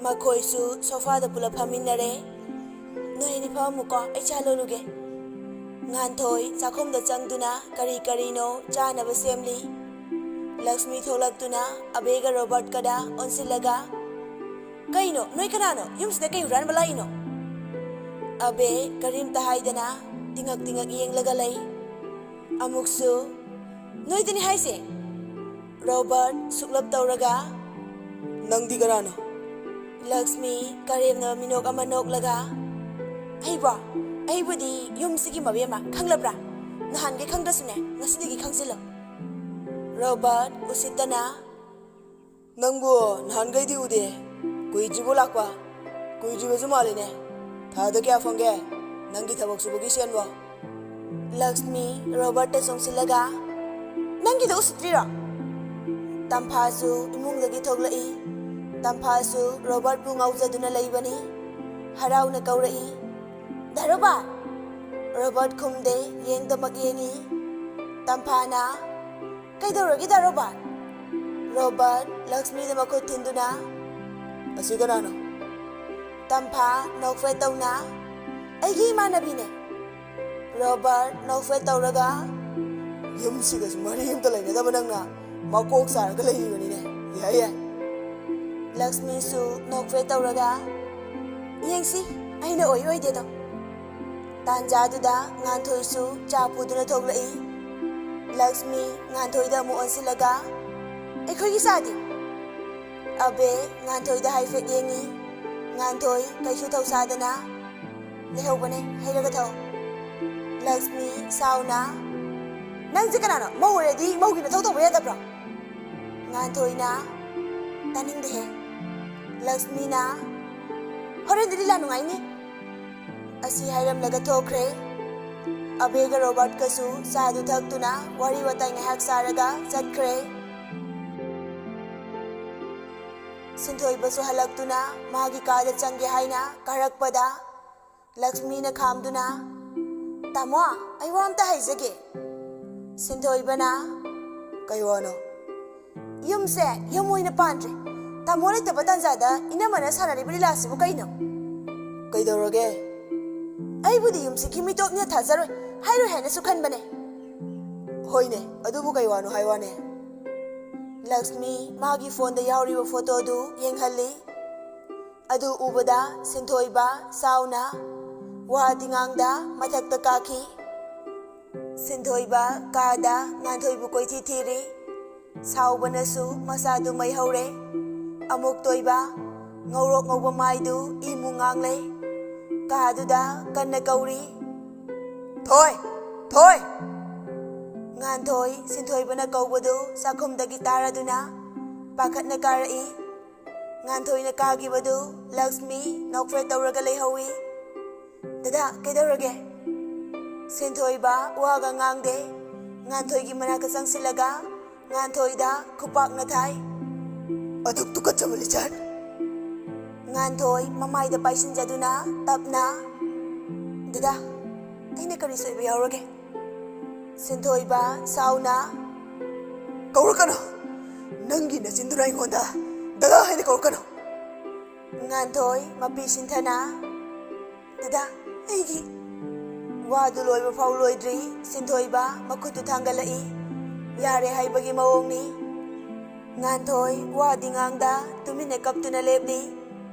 ꯃꯈꯣꯏꯁꯨ ꯁꯣꯐꯥꯗ ꯄꯨꯂꯞ ꯐꯝꯃꯤꯟꯅꯔꯦ꯫ "ꯅꯣꯏ ꯑꯅꯤ ꯐꯝꯃꯨꯀꯣ, ꯑꯩ ꯆꯥ ꯂꯣꯜꯂꯨꯒꯦ꯫" ꯉꯥꯟꯊꯣꯏ ꯆꯥꯛꯈꯨꯝꯗ ꯆꯪꯗꯨꯅ ꯀꯔꯤ ꯀꯔꯤꯅꯣ ꯆꯥꯅꯕ ꯁꯦꯝꯂꯤ꯫ ꯂꯛꯁꯃꯤ ꯊꯣꯛꯂꯛꯇꯨꯅ ꯑꯕꯦꯒ ꯔꯣꯕꯥꯔꯠꯀꯗ ꯑꯣꯟꯁꯤꯜꯂꯒ, "ꯀꯩꯅꯣ? ꯅꯣꯏ ꯀꯅꯥꯅꯣ? ꯌꯨꯝꯁꯤꯗ ꯀꯩ ꯍꯨꯔꯥꯟꯕ ꯂꯥꯛꯏꯅꯣ?" ꯑꯕꯦ ꯀꯔꯤꯝꯇ ꯍꯥꯏꯗꯅ ꯇꯤꯉꯛ ꯇꯤꯉꯛ ꯌꯦꯡꯂꯒ ꯂꯩ꯫ ꯑꯃꯨꯛꯁꯨ, "ꯅꯣꯏꯗꯅꯤ ꯍꯥꯏꯁꯦ꯫" ꯔꯣꯕꯥꯔꯠ ꯁꯨꯛꯂꯞ ꯇꯧꯔꯒ, "ꯅꯪꯗꯤ ꯀꯅꯥꯅꯣ?" ꯂꯛꯁꯃꯤ ꯀꯔꯦꯝꯅꯕ ꯃꯤꯅꯣꯛ ꯑꯃ ꯅꯣꯛꯂꯒ, "ꯑꯩꯕꯣ? ꯑꯩꯕꯨꯗꯤ ꯌꯨꯝꯁꯤꯒꯤ ꯃꯕꯦꯝꯃ, ꯈꯪꯂꯕ꯭ꯔꯥ? ꯅꯍꯥꯟꯒꯩ ꯈꯪꯗ꯭ꯔꯁꯨꯅꯦ, ꯉꯁꯤꯗꯒꯤ ꯈꯪꯖꯤꯜꯂꯣ꯫" ꯔꯣꯕꯥꯔꯠ ꯎꯁꯤꯠꯇꯅ, "ꯅꯪꯕꯨ ꯅꯍꯥꯟꯒꯩꯗꯤ ꯎꯗꯦ꯫ ꯀꯨꯏꯗ꯭ꯔꯤꯕꯣ ꯂꯥꯛꯄ? ꯀꯨꯏꯗ꯭ꯔꯤꯕꯁꯨ ꯃꯥꯜꯂꯤꯅꯦ꯫ ꯊꯥꯗ ꯀꯌꯥ ꯐꯪꯒꯦ? ꯅꯪꯒꯤ ꯊꯕꯛ ꯁꯨꯕꯒꯤ ꯁꯦꯟꯕꯣ?" ꯂꯛꯁꯃꯤ ꯔꯣꯕꯥꯔꯠꯇ ꯆꯣꯡꯁꯤꯜꯂꯒ, "ꯅꯪꯒꯤꯗꯣ ꯎꯁꯤꯠꯇ꯭ꯔꯤꯔꯣ?" ꯇꯝꯐꯥꯁꯨ ꯏꯃꯨꯡꯗꯒꯤ ꯊꯣꯛꯂꯛꯏ꯫ ꯇꯝꯐꯥꯁꯨ ꯔꯣꯕꯥꯔꯠꯄꯨ ꯉꯥꯎꯖꯗꯨꯅ ꯂꯩꯕꯅꯤ꯫ ꯍꯔꯥꯎꯅ ꯀꯧꯔꯛꯏ, "ꯗꯥ ꯔꯣꯕꯥꯔꯠ!" ꯔꯣꯕꯥꯔꯠ ꯈꯨꯝꯗꯦ, ꯌꯦꯡꯗꯃꯛ ꯌꯦꯡꯏ꯫ ꯇꯝꯐꯥꯅ, "ꯀꯩꯗꯧꯔꯒꯦ ꯗꯥ ꯔꯣꯕꯥꯔꯠ?" ꯔꯣꯕꯥꯔꯠ ꯂꯛꯁꯃꯤꯗ ꯃꯈꯨꯠ ꯊꯤꯟꯗꯨꯅ, "ꯑꯁꯤ ꯀꯅꯥꯅꯣ?" ꯇꯝꯐꯥ ꯅꯣꯛꯐꯦꯠ ꯇꯧꯅ, "ꯑꯩꯒꯤ ꯏꯃꯥꯟꯅꯕꯤꯅꯦ꯫" ꯔꯣꯕꯥꯔꯠ ꯅꯣꯛꯐꯦꯠ ꯇꯧꯔꯒ, "ꯌꯨꯝꯁꯤꯒꯁꯨ ꯃꯔꯤ ꯑꯝꯇ ꯂꯩꯅꯗꯕ ꯅꯪꯅ ꯃꯀꯣꯛ ꯆꯥꯔꯒ ꯂꯩꯔꯤꯕꯅꯤꯅꯦ꯫ ꯌꯥꯏ, ꯌꯥꯏ꯫" ꯂꯛꯁꯃꯤꯁꯨ ꯅꯣꯛꯐꯦꯠ ꯇꯧꯔꯒ, "ꯌꯦꯡꯁꯤ, ꯑꯩꯅ ꯑꯣꯏ ꯑꯣꯏꯗꯦꯗꯣ꯫" ꯇꯥꯟꯖꯥꯗꯨꯗ ꯉꯥꯟꯊꯣꯏꯁꯨ ꯆꯥ ꯄꯨꯗꯨꯅ ꯊꯣꯛꯂꯛꯏ꯫ ꯂꯛꯁꯃꯤ ꯉꯥꯟꯊꯣꯏꯗ ꯑꯃꯨꯛ ꯑꯣꯟꯁꯤꯜꯂꯒ, "ꯑꯩꯈꯣꯏꯒꯤ ꯆꯥꯗꯤ?" ꯑꯕꯦ ꯉꯥꯟꯊꯣꯏꯗ ꯍꯥꯏꯐꯦꯠ ꯌꯦꯡꯉꯤ꯫ ꯉꯥꯟꯊꯣꯏ ꯀꯩꯁꯨ ꯊꯧꯁꯥꯗꯅ, "ꯂꯩꯍꯧꯕꯅꯦ, ꯍꯩꯔꯒ ꯊꯛꯑꯣ꯫" ꯂꯛꯁꯃꯤ ꯁꯥꯎꯅ, "ꯅꯪꯁꯦ ꯀꯅꯥꯅꯣ? ꯃꯧ ꯑꯣꯏꯔꯗꯤ ꯃꯧꯒꯤ ꯃꯊꯧ ꯇꯧꯕ ꯌꯥꯗꯕ꯭ꯔꯣ?" ꯉꯥꯟꯊꯣꯏꯅ, "ꯇꯥꯅꯤꯡꯗꯦꯍꯦ꯫" ꯂꯛꯁꯃꯤꯅ, ꯍꯣꯔꯦꯟꯗꯤ ꯂꯤꯂꯥ ꯅꯨꯡꯉꯥꯏꯅꯤ꯫ ꯑꯁꯤ ꯍꯥꯏꯔꯝꯂꯒ ꯊꯣꯛꯈ꯭ꯔꯦ꯫ ꯑꯕꯦꯒ ꯔꯣꯕꯥꯔꯠꯀꯁꯨ ꯆꯥꯗꯨ ꯊꯛꯇꯨꯅ ꯋꯥꯔꯤ ꯋꯥꯇꯥꯏ ꯉꯥꯏꯍꯥꯛ ꯁꯥꯔꯒ ꯆꯠꯈ꯭ꯔꯦ꯫ ꯁꯤꯟꯊꯣꯏꯕꯁꯨ ꯍꯜꯂꯛꯇꯨꯅ ꯃꯥꯒꯤ ꯀꯥꯗ ꯆꯪꯒꯦ ꯍꯥꯏꯅ ꯀꯥꯔꯛꯄꯗ, ꯂꯛꯁꯃꯤꯅ ꯈꯥꯝꯗꯨꯅ, "ꯇꯥꯃꯣ, ꯑꯩ ꯋꯥ ꯑꯝꯇ ꯍꯥꯏꯖꯒꯦ꯫" ꯁꯤꯟꯊꯣꯏꯕꯅ, "ꯀꯩ ꯋꯥꯅꯣ?" "ꯌꯨꯝꯁꯦ ꯌꯨꯝ ꯑꯣꯏꯅ ꯄꯥꯟꯗ꯭ꯔꯦ꯫ ꯇꯥꯃꯣ ꯂꯩꯇꯕ ꯇꯥꯟꯖꯥꯗ ꯏꯅꯝꯃꯅ ꯁꯥꯟꯅꯔꯤꯕ ꯂꯤꯂꯥꯁꯤꯕꯨ ꯀꯩꯅꯣ?" "ꯀꯩꯗꯧꯔꯒꯦ?" "ꯑꯩꯕꯨꯗꯤ ꯌꯨꯝꯁꯤꯒꯤ ꯃꯤꯇꯣꯞꯅ ꯊꯥꯖꯔꯣꯏ, ꯍꯥꯏꯔꯣꯏ ꯍꯥꯏꯅꯁꯨ ꯈꯟꯕꯅꯦ꯫" "ꯍꯣꯏꯅꯦ, ꯑꯗꯨꯕꯨ ꯀꯩ ꯋꯥꯅꯣ ꯍꯥꯏ ꯋꯥꯅꯦ?" ꯂꯛꯁꯃꯤ ꯃꯥꯒꯤ ꯐꯣꯟꯗ ꯌꯥꯎꯔꯤꯕ ꯐꯣꯇꯣꯗꯨ ꯌꯦꯡꯍꯜꯂꯤ꯫ ꯑꯗꯨ ꯎꯕꯗ ꯁꯤꯟꯊꯣꯏꯕ ꯁꯥꯎꯅ ꯋꯥꯗꯤ ꯉꯥꯡꯗ ꯃꯊꯛꯇ ꯀꯥꯈꯤ꯫ ꯁꯤꯟꯊꯣꯏꯕ ꯀꯥꯗ ꯉꯥꯟꯊꯣꯏꯕꯨ ꯀꯣꯏꯊꯤ ꯊꯤꯔꯤ꯫ ꯁꯥꯎꯕꯅꯁꯨ ꯃꯁꯥꯗꯨ ꯃꯩ ꯍꯧꯔꯦ꯫ ꯑꯃꯨꯛ ꯇꯣꯏꯕ ꯉꯧꯔꯣꯛ ꯉꯧꯕ ꯃꯥꯏꯗꯨ ꯏꯃꯨ ꯉꯥꯡꯂꯦ꯫ ꯀꯥꯗꯨꯗ ꯀꯟꯅ ꯀꯧꯔꯤ, "ꯊꯣꯏ! ꯊꯣꯏ!" ꯉꯥꯟꯊꯣꯏ ꯁꯤꯟꯊꯣꯏꯕꯅ ꯀꯧꯕꯗꯨ ꯆꯥꯛꯈꯨꯝꯗꯒꯤ ꯇꯥꯔꯗꯨꯅ ꯄꯥꯈꯠꯅ ꯀꯥꯔꯛꯏ꯫ ꯉꯥꯟꯊꯣꯏꯅ ꯀꯥꯈꯤꯕꯗꯨ ꯂꯛꯁꯃꯤ ꯅꯣꯛꯐꯦꯠ ꯇꯧꯔꯒ ꯂꯩꯍꯧꯏ꯫ "ꯗꯗꯥ, ꯀꯩꯗꯧꯔꯒꯦ?" ꯁꯤꯟꯊꯣꯏꯕ ꯋꯥꯒ ꯉꯥꯡꯗꯦ꯫ ꯉꯥꯟꯊꯣꯏꯒꯤ ꯃꯅꯥꯛꯇ ꯆꯪꯁꯤꯜꯂꯒ ꯉꯥꯟꯊꯣꯏꯗ ꯈꯨꯄꯥꯛꯅ ꯊꯥꯏ꯫ "ꯑꯗꯨꯛ ꯇꯨꯀꯠꯆꯕ ꯂꯤꯆꯠ!" ꯉꯥꯟꯊꯣꯏ ꯃꯃꯥꯏꯗ ꯄꯥꯏꯁꯤꯟꯖꯗꯨꯅ ꯇꯞꯅ, "ꯗꯗꯥ, ꯑꯩꯅ ꯀꯔꯤ ꯁꯣꯏꯕ ꯌꯥꯎꯔꯒꯦ?" ꯁꯤꯟꯊꯣꯏꯕ ꯁꯥꯎꯅ, "ꯀꯧꯔꯛꯀꯅꯨ! ꯅꯪꯒꯤ ꯅꯆꯤꯟꯗꯨꯅ ꯑꯩꯉꯣꯟꯗ ꯗꯗꯥ ꯍꯥꯏꯅ ꯀꯧꯔꯛꯀꯅꯨ!" ꯉꯥꯟꯊꯣꯏ ꯃꯄꯤ ꯁꯤꯟꯊꯅ, "ꯗꯗꯥ, ꯑꯩꯒꯤ..." ꯋꯥꯗꯨ ꯂꯣꯏꯕ ꯐꯥꯎ ꯂꯣꯏꯗ꯭ꯔꯤ ꯁꯤꯟꯊꯣꯏꯕ ꯃꯈꯨꯠꯇꯨ ꯊꯥꯡꯒꯠꯂꯛꯏ꯫ ꯌꯥꯔꯦ ꯍꯥꯏꯕꯒꯤ ꯃꯑꯣꯡꯅꯤ꯫ ꯉꯥꯟꯊꯣꯏ ꯋꯥꯗꯤ ꯉꯥꯡꯗ ꯇꯨꯃꯤꯟꯅ ꯀꯞꯇꯨꯅ ꯂꯦꯞꯂꯤ꯫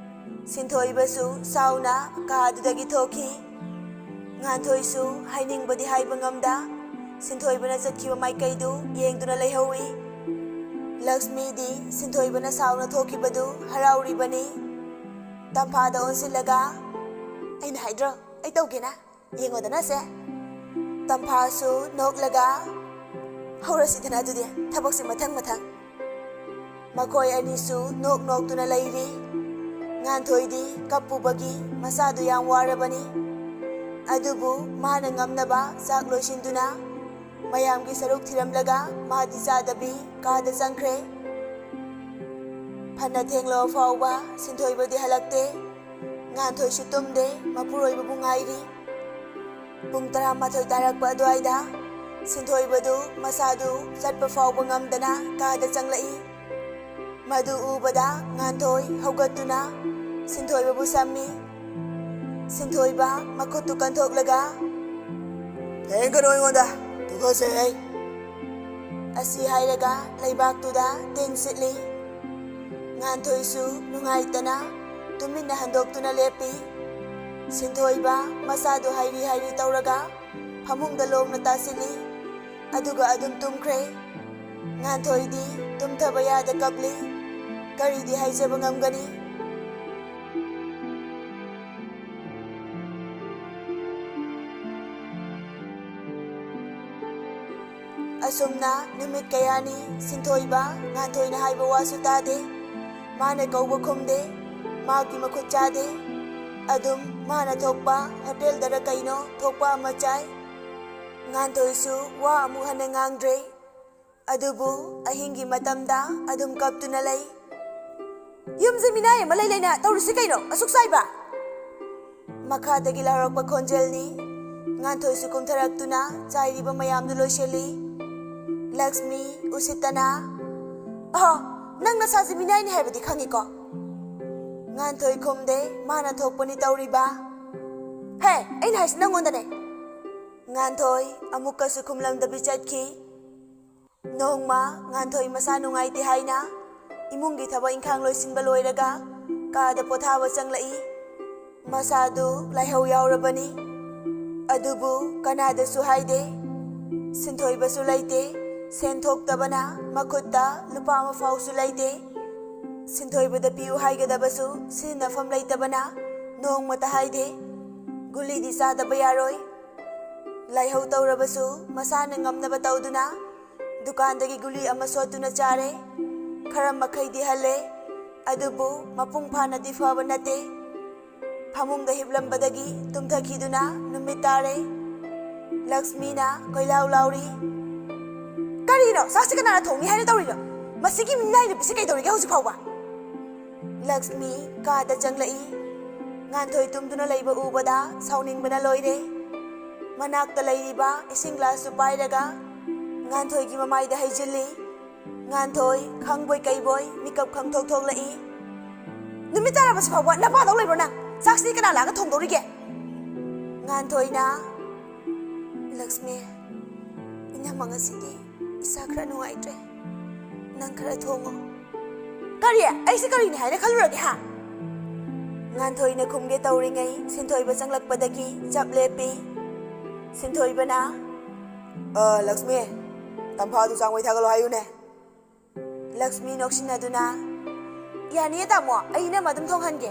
ꯁꯤꯟꯊꯣꯏꯕꯁꯨ ꯁꯥꯎꯅ ꯀꯥꯗꯨꯗꯒꯤ ꯊꯣꯛꯈꯤ꯫ ꯉꯥꯟꯊꯣꯏꯁꯨ ꯍꯥꯏꯅꯤꯡꯕꯗꯤ ꯍꯥꯏꯕ ꯉꯝꯗ ꯁꯤꯟꯊꯣꯏꯕꯅ ꯆꯠꯈꯤꯕ ꯃꯥꯏꯀꯩꯗꯨ ꯌꯦꯡꯗꯨꯅ ꯂꯩꯍꯧꯏ꯫ ꯂꯛꯁꯃꯤꯗꯤ ꯁꯤꯟꯊꯣꯏꯕꯅ ꯁꯥꯎꯅ ꯊꯣꯛꯈꯤꯕꯗꯨ ꯍꯔꯥꯎꯔꯤꯕꯅꯤ꯫ ꯇꯝꯐꯥꯗ ꯑꯣꯟꯁꯤꯜꯂꯒ, "ꯑꯩꯅ ꯍꯥꯏꯗ꯭ꯔꯣ, ꯑꯩ ꯇꯧꯒꯦꯅ? ꯌꯦꯡꯉꯣꯗꯅ ꯁꯦ꯫" ꯇꯝꯐꯥꯁꯨ ꯅꯣꯛꯂꯒ, "ꯍꯧꯔꯁꯤꯗꯅ ꯑꯗꯨꯗꯤ ꯊꯕꯛꯁꯦ ꯃꯊꯪ ꯃꯊꯪ꯫" ꯃꯈꯣꯏ ꯑꯅꯤꯁꯨ ꯅꯣꯛ ꯅꯣꯛꯇꯨꯅ ꯂꯩꯔꯤ꯫ ꯉꯥꯟꯊꯣꯏꯗꯤ ꯀꯞꯄꯨꯕꯒꯤ ꯃꯁꯥꯗꯨ ꯌꯥꯝ ꯋꯥꯔꯕꯅꯤ꯫ ꯑꯗꯨꯕꯨ ꯃꯥꯅ ꯉꯝꯅꯕ ꯆꯥꯛ ꯂꯣꯏꯁꯤꯟꯗꯨꯅ ꯃꯌꯥꯝꯒꯤ ꯁꯔꯨꯛ ꯊꯤꯔꯝꯂꯒ ꯃꯥꯗꯤ ꯆꯥꯗꯕꯤ ꯀꯥꯗ ꯆꯪꯈ꯭ꯔꯦ꯫ ꯐꯅ ꯊꯦꯡꯂꯕ ꯐꯥꯎꯕ ꯁꯤꯟꯊꯣꯏꯕꯗꯤ ꯍꯜꯂꯛꯇꯦ꯫ ꯉꯥꯟꯊꯣꯏꯁꯨ ꯇꯨꯝꯗꯦ, ꯃꯄꯨꯔꯣꯏꯕꯕꯨ ꯉꯥꯏꯔꯤ꯫ ꯄꯨꯡ ꯇꯔꯥꯃꯥꯊꯣꯏ ꯇꯥꯔꯛꯄ ꯑꯗꯨꯋꯥꯏꯗ ꯁꯤꯟꯊꯣꯏꯕꯗꯨ ꯃꯁꯥꯗꯨ ꯆꯠꯄ ꯐꯥꯎꯕ ꯉꯝꯗꯅ ꯀꯥꯗ ꯆꯪꯂꯛꯏ꯫ ꯃꯗꯨ ꯎꯕꯗ ꯉꯥꯟꯊꯣꯏ ꯍꯧꯒꯠꯇꯨꯅ ꯁꯤꯟꯊꯣꯏꯕꯕꯨ ꯁꯝꯃꯤ꯫ ꯁꯤꯟꯊꯣꯏꯕ ꯃꯈꯨꯠꯇꯨ ꯀꯟꯊꯣꯛꯂꯒ, "ꯊꯦꯡꯒꯅꯨ ꯑꯩꯉꯣꯟꯗ, ꯇꯨꯈꯠꯆꯩ ꯑꯩ" ꯑꯁꯤ ꯍꯥꯏꯔꯒ ꯂꯩꯕꯥꯛꯇꯨꯗ ꯇꯦꯡ ꯁꯤꯠꯂꯤ꯫ ꯉꯥꯟꯊꯣꯏꯁꯨ ꯅꯨꯡꯉꯥꯏꯇꯅ ꯇꯨꯃꯤꯟꯅ ꯍꯟꯗꯣꯛꯇꯨꯅ ꯂꯦꯞꯄꯤ꯫ ꯁꯤꯟꯊꯣꯏꯕ ꯃꯁꯥꯗꯨ ꯍꯥꯏꯔꯤ ꯍꯥꯏꯔꯤ ꯇꯧꯔꯒ ꯐꯃꯨꯡꯗ ꯂꯣꯡꯅ ꯇꯥꯁꯤꯜꯂꯤ꯫ ꯑꯗꯨꯒ ꯑꯗꯨꯝ ꯇꯨꯝꯈ꯭ꯔꯦ꯫ ꯉꯥꯟꯊꯣꯏꯗꯤ ꯇꯨꯝꯊꯕ ꯌꯥꯗ ꯀꯞꯂꯤ꯫ ꯀꯔꯤꯗꯤ ꯍꯥꯏꯖꯕ ꯉꯝꯒꯅꯤ? ꯑꯁꯨꯝꯅ ꯅꯨꯃꯤꯠ ꯀꯌꯥꯅꯤ ꯁꯤꯟꯊꯣꯏꯕ ꯉꯥꯟꯊꯣꯏꯅ ꯍꯥꯏꯕ ꯋꯥꯁꯨ ꯇꯥꯗꯦ꯫ ꯃꯥꯅ ꯀꯧꯕ ꯈꯨꯝꯗꯦ꯫ ꯃꯥꯒꯤ ꯃꯈꯨꯠ ꯆꯥꯗꯦ꯫ ꯑꯗꯨꯝ ꯃꯥꯅ ꯊꯣꯛꯄ ꯍꯣꯇꯦꯜꯗꯔ ꯀꯩꯅꯣ ꯊꯣꯛꯄ ꯑꯃ ꯆꯥꯏ꯫ ꯉꯥꯟꯊꯣꯏꯁꯨ ꯋꯥ ꯑꯃꯨꯛ ꯍꯟꯅ ꯉꯥꯡꯗ꯭ꯔꯦ꯫ ꯑꯗꯨꯕꯨ ꯑꯍꯤꯡꯒꯤ ꯃꯇꯝꯗ ꯑꯗꯨꯝ ꯀꯞꯇꯨꯅ ꯂꯩ꯫ "ꯌꯨꯝꯁꯦ ꯃꯤꯅꯥꯏ ꯑꯃ ꯂꯩ ꯂꯩꯅ ꯇꯧꯔꯤꯁꯤ ꯀꯩꯅꯣ ꯑꯁꯨꯛ ꯆꯥꯏꯕ?" ꯃꯈꯥꯗꯒꯤ ꯂꯥꯎꯔꯛꯄ ꯈꯣꯟꯖꯦꯜꯅꯤ꯫ ꯉꯥꯟꯊꯣꯏꯁꯨ ꯀꯨꯝꯊꯔꯛꯇꯨꯅ ꯆꯥꯏꯔꯤꯕ ꯃꯌꯥꯝꯗꯨ ꯂꯣꯏꯁꯤꯜꯂꯤ꯫ ꯂꯛꯁꯃꯤ ꯎꯁꯤꯠꯇꯅ, "ꯑꯍꯣ, ꯅꯪ ꯅꯁꯥꯁꯦ ꯃꯤꯅꯥꯏꯅꯤ ꯍꯥꯏꯕꯗꯤ ꯈꯪꯉꯤꯀꯣ?" ꯉꯥꯟꯊꯣꯏ ꯈꯨꯝꯗꯦ, ꯃꯥꯅ ꯊꯣꯛꯄꯅꯤ ꯇꯧꯔꯤꯕ꯫ "ꯍꯦ, ꯑꯩꯅ ꯍꯥꯏꯁꯤ ꯅꯪꯉꯣꯟꯗꯅꯦ!" ꯉꯥꯟꯊꯣꯏ ꯑꯃꯨꯛꯀꯁꯨ ꯈꯨꯝꯂꯝꯗꯕꯤ ꯆꯠꯈꯤ꯫ ꯅꯣꯡꯃ ꯉꯥꯟꯊꯣꯏ ꯃꯁꯥ ꯅꯨꯡꯉꯥꯏꯇꯦ ꯍꯥꯏꯅ ꯏꯃꯨꯡꯒꯤ ꯊꯕꯛ ꯏꯪꯈꯥꯡ ꯂꯣꯏꯁꯤꯟꯕ ꯂꯣꯏꯔꯒ ꯀꯥꯗ ꯄꯣꯊꯥꯕ ꯆꯪꯂꯛꯏ꯫ ꯃꯁꯥꯗꯨ ꯂꯥꯏꯍꯧ ꯌꯥꯎꯔꯕꯅꯤ꯫ ꯑꯗꯨꯕꯨ ꯀꯅꯥꯗꯁꯨ ꯍꯥꯏꯗꯦ꯫ ꯁꯤꯟꯊꯣꯏꯕꯁꯨ ꯂꯩꯇꯦ꯫ ꯁꯦꯟ ꯊꯣꯛꯇꯕꯅ ꯃꯈꯨꯠꯇ ꯂꯨꯄꯥ ꯑꯃ ꯐꯥꯎꯁꯨ ꯂꯩꯇꯦ꯫ ꯁꯤꯟꯊꯣꯏꯕꯗ ꯄꯤꯌꯨ ꯍꯥꯏꯒꯗꯕꯁꯨ ꯁꯤꯖꯤꯟꯅꯐꯝ ꯂꯩꯇꯕꯅ ꯅꯣꯡꯃꯇ ꯍꯥꯏꯗꯦ꯫ ꯒꯨꯂꯤꯗꯤ ꯆꯥꯗꯕ ꯌꯥꯔꯣꯏ꯫ ꯂꯥꯏꯍꯧ ꯇꯧꯔꯕꯁꯨ ꯃꯁꯥꯅ ꯉꯝꯅꯕ ꯇꯧꯗꯨꯅ ꯗꯨꯀꯥꯟꯗꯒꯤ ꯒꯨꯂꯤ ꯑꯃ ꯁꯣꯠꯇꯨꯅ ꯆꯥꯔꯦ꯫ ꯈꯔ ꯃꯈꯩꯗꯤ ꯍꯜꯂꯦ꯫ ꯑꯗꯨꯕꯨ ꯃꯄꯨꯡ ꯐꯥꯅꯗꯤ ꯐꯕ ꯅꯠꯇꯦ꯫ ꯐꯃꯨꯡꯗ ꯍꯤꯞꯂꯝꯕꯗꯒꯤ ꯇꯨꯝꯊꯈꯤꯗꯨꯅ ꯅꯨꯃꯤꯠ ꯇꯥꯔꯦ꯫ ꯂꯛꯁꯃꯤꯅ ꯀꯣꯏꯂꯥꯎ ꯂꯥꯎꯔꯤ, "ꯀꯔꯤꯅꯣ? ꯆꯥꯛꯁꯤ ꯀꯅꯥꯅ ꯊꯣꯡꯅꯤ ꯍꯥꯏꯅ ꯇꯧꯔꯤꯅꯣ? ꯃꯁꯤꯒꯤ ꯃꯤꯅꯥꯏ ꯅꯨꯄꯤꯁꯤ ꯀꯩꯗꯧꯔꯤꯒꯦ ꯍꯧꯖꯤꯛ ꯐꯥꯎꯕ?" ꯂꯛꯁꯃꯤ ꯀꯥꯗ ꯆꯪꯂꯛꯏ꯫ ꯉꯥꯟꯊꯣꯏ ꯇꯨꯝꯗꯨꯅ ꯂꯩꯕ ꯎꯕꯗ ꯁꯥꯎꯅꯤꯡꯕꯅ ꯂꯣꯏꯔꯦ꯫ ꯃꯅꯥꯛꯇ ꯂꯩꯔꯤꯕ ꯏꯁꯤꯡ ꯒ꯭ꯂꯥꯁꯇꯨ ꯄꯥꯏꯔꯒ ꯉꯥꯟꯊꯣꯏꯒꯤ ꯃꯃꯥꯏꯗ ꯍꯩꯖꯤꯜꯂꯤ꯫ ꯉꯥꯟꯊꯣꯏ ꯈꯪꯕꯣꯏ ꯀꯩꯕꯣꯏ ꯃꯤꯀꯞ ꯈꯪꯊꯣꯛ ꯊꯣꯛꯂꯛꯏ꯫ "ꯅꯨꯃꯤꯠ ꯇꯥꯔꯕꯁꯤ ꯐꯥꯎꯕ ꯅꯄꯥꯗꯧ ꯂꯩꯕ꯭ꯔꯣ ꯅꯪ? ꯆꯥꯛꯁꯤꯗꯤ ꯀꯅꯥ ꯂꯥꯛꯑꯒ ꯊꯣꯡꯗꯧꯔꯤꯒꯦ?" ꯉꯥꯟꯊꯣꯏꯅ, "ꯂꯛꯁꯃꯤ, ꯏꯅꯝꯃ ꯉꯁꯤꯗꯤ ꯏꯁꯥ ꯈꯔ ꯅꯨꯡꯉꯥꯏꯇ꯭ꯔꯦ꯫ ꯅꯪ ꯈꯔ ꯊꯣꯡꯉꯣ꯫" "ꯀꯔꯤ? ꯑꯩꯁꯦ ꯀꯔꯤꯅꯤ ꯍꯥꯏꯅ ꯈꯜꯂꯨꯔꯒꯦ, ꯍꯥ?" ꯉꯥꯟꯊꯣꯏꯅ ꯈꯨꯝꯒꯦ ꯇꯧꯔꯤꯉꯩ ꯁꯤꯟꯊꯣꯏꯕ ꯆꯪꯂꯛꯄꯗꯒꯤ ꯆꯞ ꯂꯦꯞꯄꯤ꯫ ꯁꯤꯟꯊꯣꯏꯕꯅ, "ꯑ, ꯂꯛꯁꯃꯤ, ꯇꯝꯐꯥꯗꯨ ꯆꯥꯡꯃꯩ ꯊꯥꯒꯠꯂꯣ ꯍꯥꯏꯌꯨꯅꯦ꯫" ꯂꯛꯁꯃꯤ ꯅꯣꯛꯁꯤꯟꯅꯗꯨꯅ, "ꯌꯥꯅꯤꯌꯦ ꯇꯥꯃꯣ, ꯑꯩ ꯏꯅꯝꯃ ꯑꯗꯨꯝ ꯊꯣꯡꯍꯟꯒꯦ꯫"